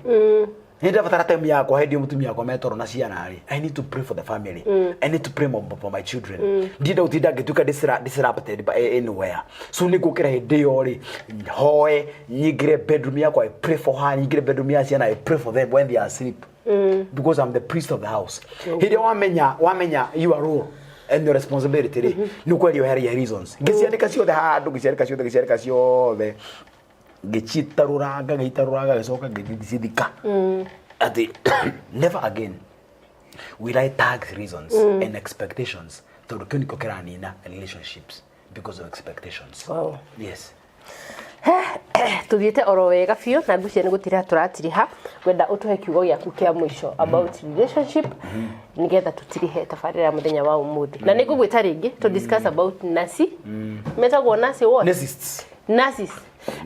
Nĩ ndabatara time yakwa hĩndĩ ĩyo mũtumia wakwa metoro na ciana rĩ. I need to pray for the family. I need to pray for my children. Ndienda gũtinda ngĩtuĩka disrupted by anywhere. So nĩ ngũkĩra hĩndĩ ĩyo rĩ, hoe, nyingĩre bedroom yakwa, I pray for her, nyingĩre bedroom ya ciana, I pray for them when they are asleep. Because I'm the priest of the house. Hĩndĩ ĩrĩa wamenya your role and your responsibility rĩ, nĩ ũkweria weheria reasons. Ngĩciandĩka ciothe handũ, ngĩciandĩka ciothe, ngĩciandĩka ciothe, ngĩcitarũranga, ngĩitarũranga, ngĩcoka ngĩcithika atĩ never again will I tag reasons and expectations, tondũ kĩu nĩkĩo kĩranina relationships, because of expectations. Yes. Tuthiĩte oro wega biũ na ngwĩciria nĩ gũtiriha tũratiriha. Ngwenda ũtũhe kiugo gĩaku kĩa mũico about relationship nĩgetha tũtirihe tabarĩra ya mũthenya wa ũmũthĩ, na nĩ ngũgwĩta rĩngĩ to discuss about nasi metagwo nasi what? Narcissists. Narciss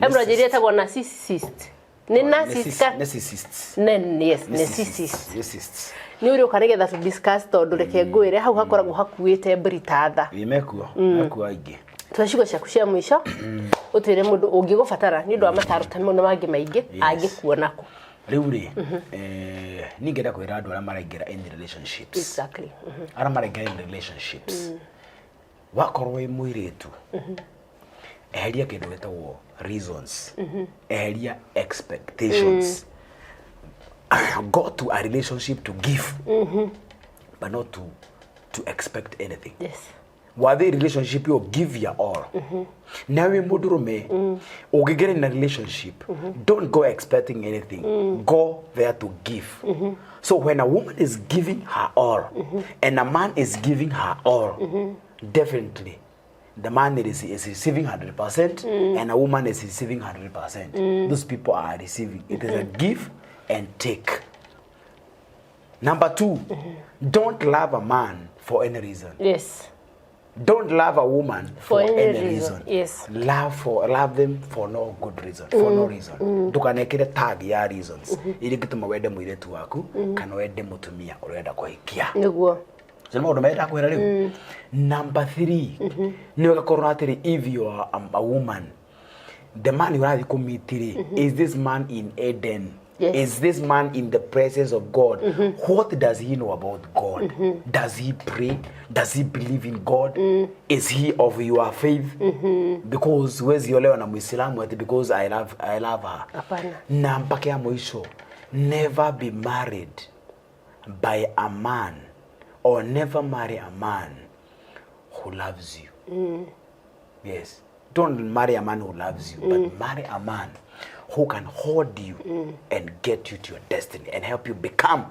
emũranjĩria etagwo narcissist, nĩ narcissist Narcissists. Yes, narcissist. Narcissists. Nĩ ũrĩũka nĩgetha tũ discuss, tondũ reke ngwĩre hau hakoragwo hakuĩte mburitatha. Ĩ, mekuo aingĩ. Tũhe ciugo ciaku cia mũico, ũtwĩre mũndũ ũngĩgũbatara nĩ ũndũ wa mataro ta mau na mangĩ maingĩ angĩkuona kũ? Rĩu rĩ, niĩ ngenda kwĩra andũ arĩa maraingĩra in relationships, arĩa maraingĩra in relationships, wakorwo wĩ mũirĩtu, eheria kĩndũ gĩtagwo reasons, eheria expectations. Go to a relationship to give but not to expect anything. Wathiĩ relationship yo, give your all. Nawe mũndũrũme ũngĩingĩra in a relationship, don't go expecting anything. Go there to give. So when a woman is giving her all and a man is giving her all, definitely the man is receiving 100% and a woman is receiving 100%. Those people are receiving. It is a give and take. Number two, don't love a man for any reason. Don't love a woman for any any reason. reason. Love them for no good reason, for no reason. Ndukanekire tag ya reasons iria ingĩtũma wende mũirĩtu waku kana wende mũtumia ũrenda kũhikia. So nĩ maũndũ marĩa ndakwĩra rĩu. Number three, nĩ wega korwo atĩrĩ, if you are a woman, the man ũrathiĩ kũmeet rĩ, is this man in Eden? Yes. Is this man in the presence of God? What does he know about God? Does he pray? Does he believe in God? Is he of your faith? Because huwezi olewa na Muislamu ati because I love her. Hapana. Na mpaka ya mwisho, never be married by a man or never marry a man who loves you. Yes. Don't marry a man who loves you, but marry a man who can hold you and get you to your destiny and help you become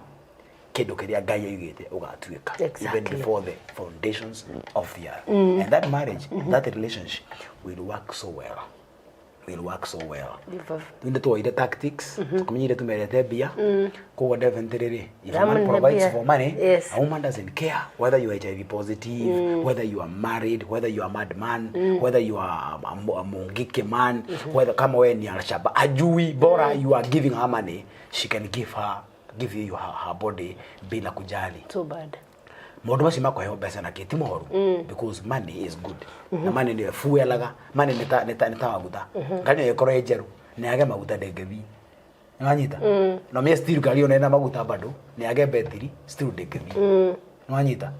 kĩndũ kĩrĩa Ngai aigĩte ũgatuĩka even before the foundations of the earth. And that marriage, that relationship will work so well. Will work so well. Nĩ tuoire tactics, tukumenyire tumerete mbia, koguo definitely rĩ, if a man Ramũne provides mbia. for money, a woman doesn't care whether you are HIV positive, whether you are married, whether you are a madman, whether you are a mungike man, whether kama we ni alshaba ajui, bora you are giving her money, she can give you her body bila kujali. Too bad. Maũndũ macio makũheo mbeca na kĩ ti moru, because money is good, na money nĩyo fuelaga. Money nĩ ta maguta. Ngari no ĩkorwo ĩ njerũ na yage maguta, ndĩngĩthiĩ. Nĩwanyita? No mie still ngari ona ĩna maguta bado nĩ yage betiri, still ndĩngĩthiĩ. Nĩwanyita?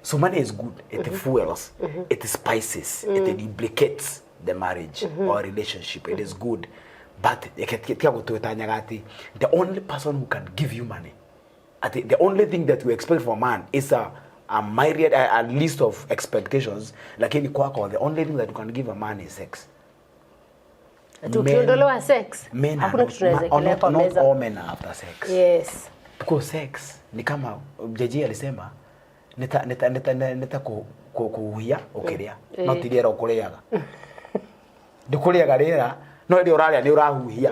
So money is good. It fuels, it spices, it lubricates the marriage or relationship. It is good, but tiga gũtwĩtanyaga atĩ the only person who can give you money, ati the only thing that we expect from a man is a myriad, a list of expectations, lakini kwako the only thing that you can give a man is sex. Ati ukiondolewa sex, Men are hakuna not, kitu tunaweza ma- ekelea not, kwa not meza. all men are after sex. Because sex ni kama JJ alisema nita kuhuhia ukiria, no ti rĩera ũkũrĩaga, ndũkũrĩaga rĩera, no rĩrĩa ũrarĩa nĩ ũrahuhia,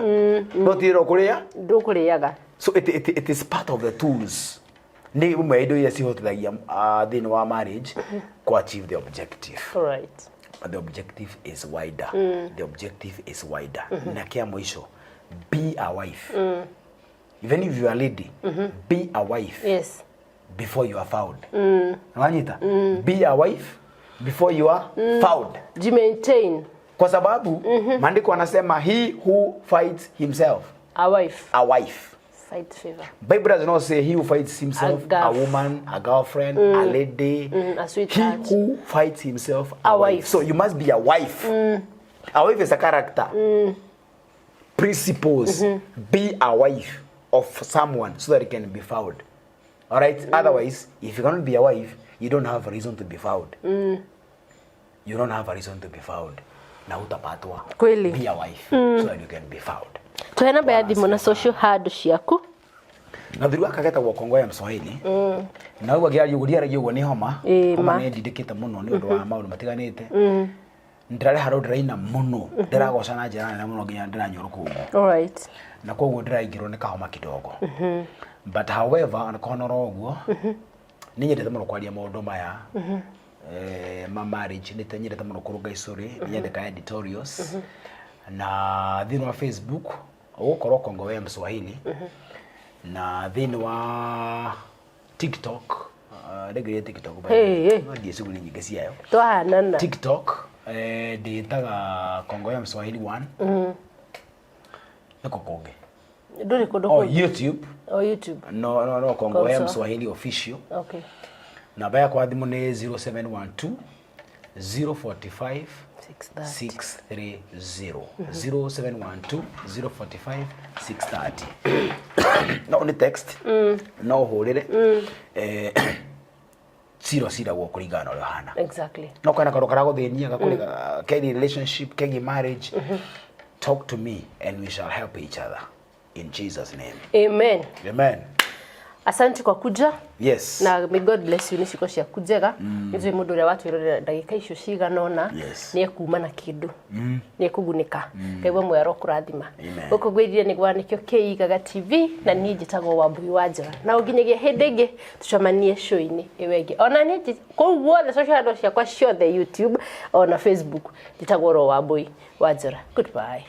no ti rĩera ũkũrĩa. Ndũkũrĩaga. So it is part of the tools, nĩ imwe ya indo iria cihotithagia thĩinĩ wa marriage ku achieve the objective. But the objective is wider. The objective is wider. Na kia mwisho, be a wife. Even if you are a lady, be a wife before you are found. Wanyita? Be a wife before you are found. Jimaintain. Kwa sababu maandiko anasema, "He who fights himself a wife a wife." Fight favor. Bible does not say he who fights himself A a woman, a girlfriend, a lady. A He sweetheart. who fights himself a A wife. wife. So you must be a wife. A wife is a character. Principles. Be a wife of someone so that it can be found. All right? Otherwise, if you cannot be a wife, you don't have a reason to be found. You don't have a reason to be found. Na utapatwa. Kweli. Be a wife so that you can be found. Tuhe namba ya thimũ na social handle ciaku. Na thuri waka getagwo Kongo ya Mswahili, na ũguo ngĩaria ũguo ndiaragia ũguo nĩ homa. Ĩĩ, Homa ma. nĩ ndindĩkĩte mũno nĩ ũndũ wa maũndũ matiganĩte. Ndĩrarĩ handũ ndĩraina mũno, ndĩragoca na njĩra nene mũno nginya ndĩranyũrũka ũguo, na koguo ndĩraingĩrwo nĩ kahoma kidogo. But however, ona ũguo nĩ nyendete mũno kwaria maũndũ maya ma marriage, nĩ nyendete mũno kũrũnga icũrĩ, nĩ nyendeka editorials. Na thĩinĩ wa Facebook ũgũkorwo Kongo wa Mswahili, na thĩinĩ wa TikTok, ndĩngĩria TikTok by the way. Hey, hey. No ndiĩ shughuli nyingĩ ciayo. Twahanana. TikTok ndĩtaga Kongo ya Mswahili 1. Nĩkũ kũngĩ? Ndũrĩ kũndũ Oh, kũngĩ. YouTube. O YouTube. No, Kongo ya Konso. Mswahili official. Namba yakwa ya thimũ nĩ 0712 045 630. 630, 0712 045 630. No nĩ text, no ũhũrĩre, cira ciragwo kũringana na ũrĩa ũhana. No kana kaũndũ karagũthĩnia gakũrĩ kegiĩ relationship, kegiĩ marriage, talk to me and we shall help each other in Jesus' name. Amen. Amen. Asante kwa kuja. Na may God bless you. Nĩ ciugo ciaku njega. Nĩ njũĩ mũndũ ũrĩa watwĩrorera ndagĩka icio cigana ũna Yes. nĩ ekuma na kĩndũ, nĩ ekũgunĩka. Ngai we mwero kũrathima. Amen. Gũkũ ngwĩrire nĩ gwa Nĩkĩo Kĩigaga TV, na niĩ njĩtagwo Wambui wa Njora, na ũnginyagia hĩndĩ ĩngĩ tũcemanie show-inĩ ĩyo ĩngĩ. Ona niĩ kũu guothe social handle ciakwa ciothe, YouTube ona Facebook, njĩtagwo ro Wambui wa Njora. Goodbye.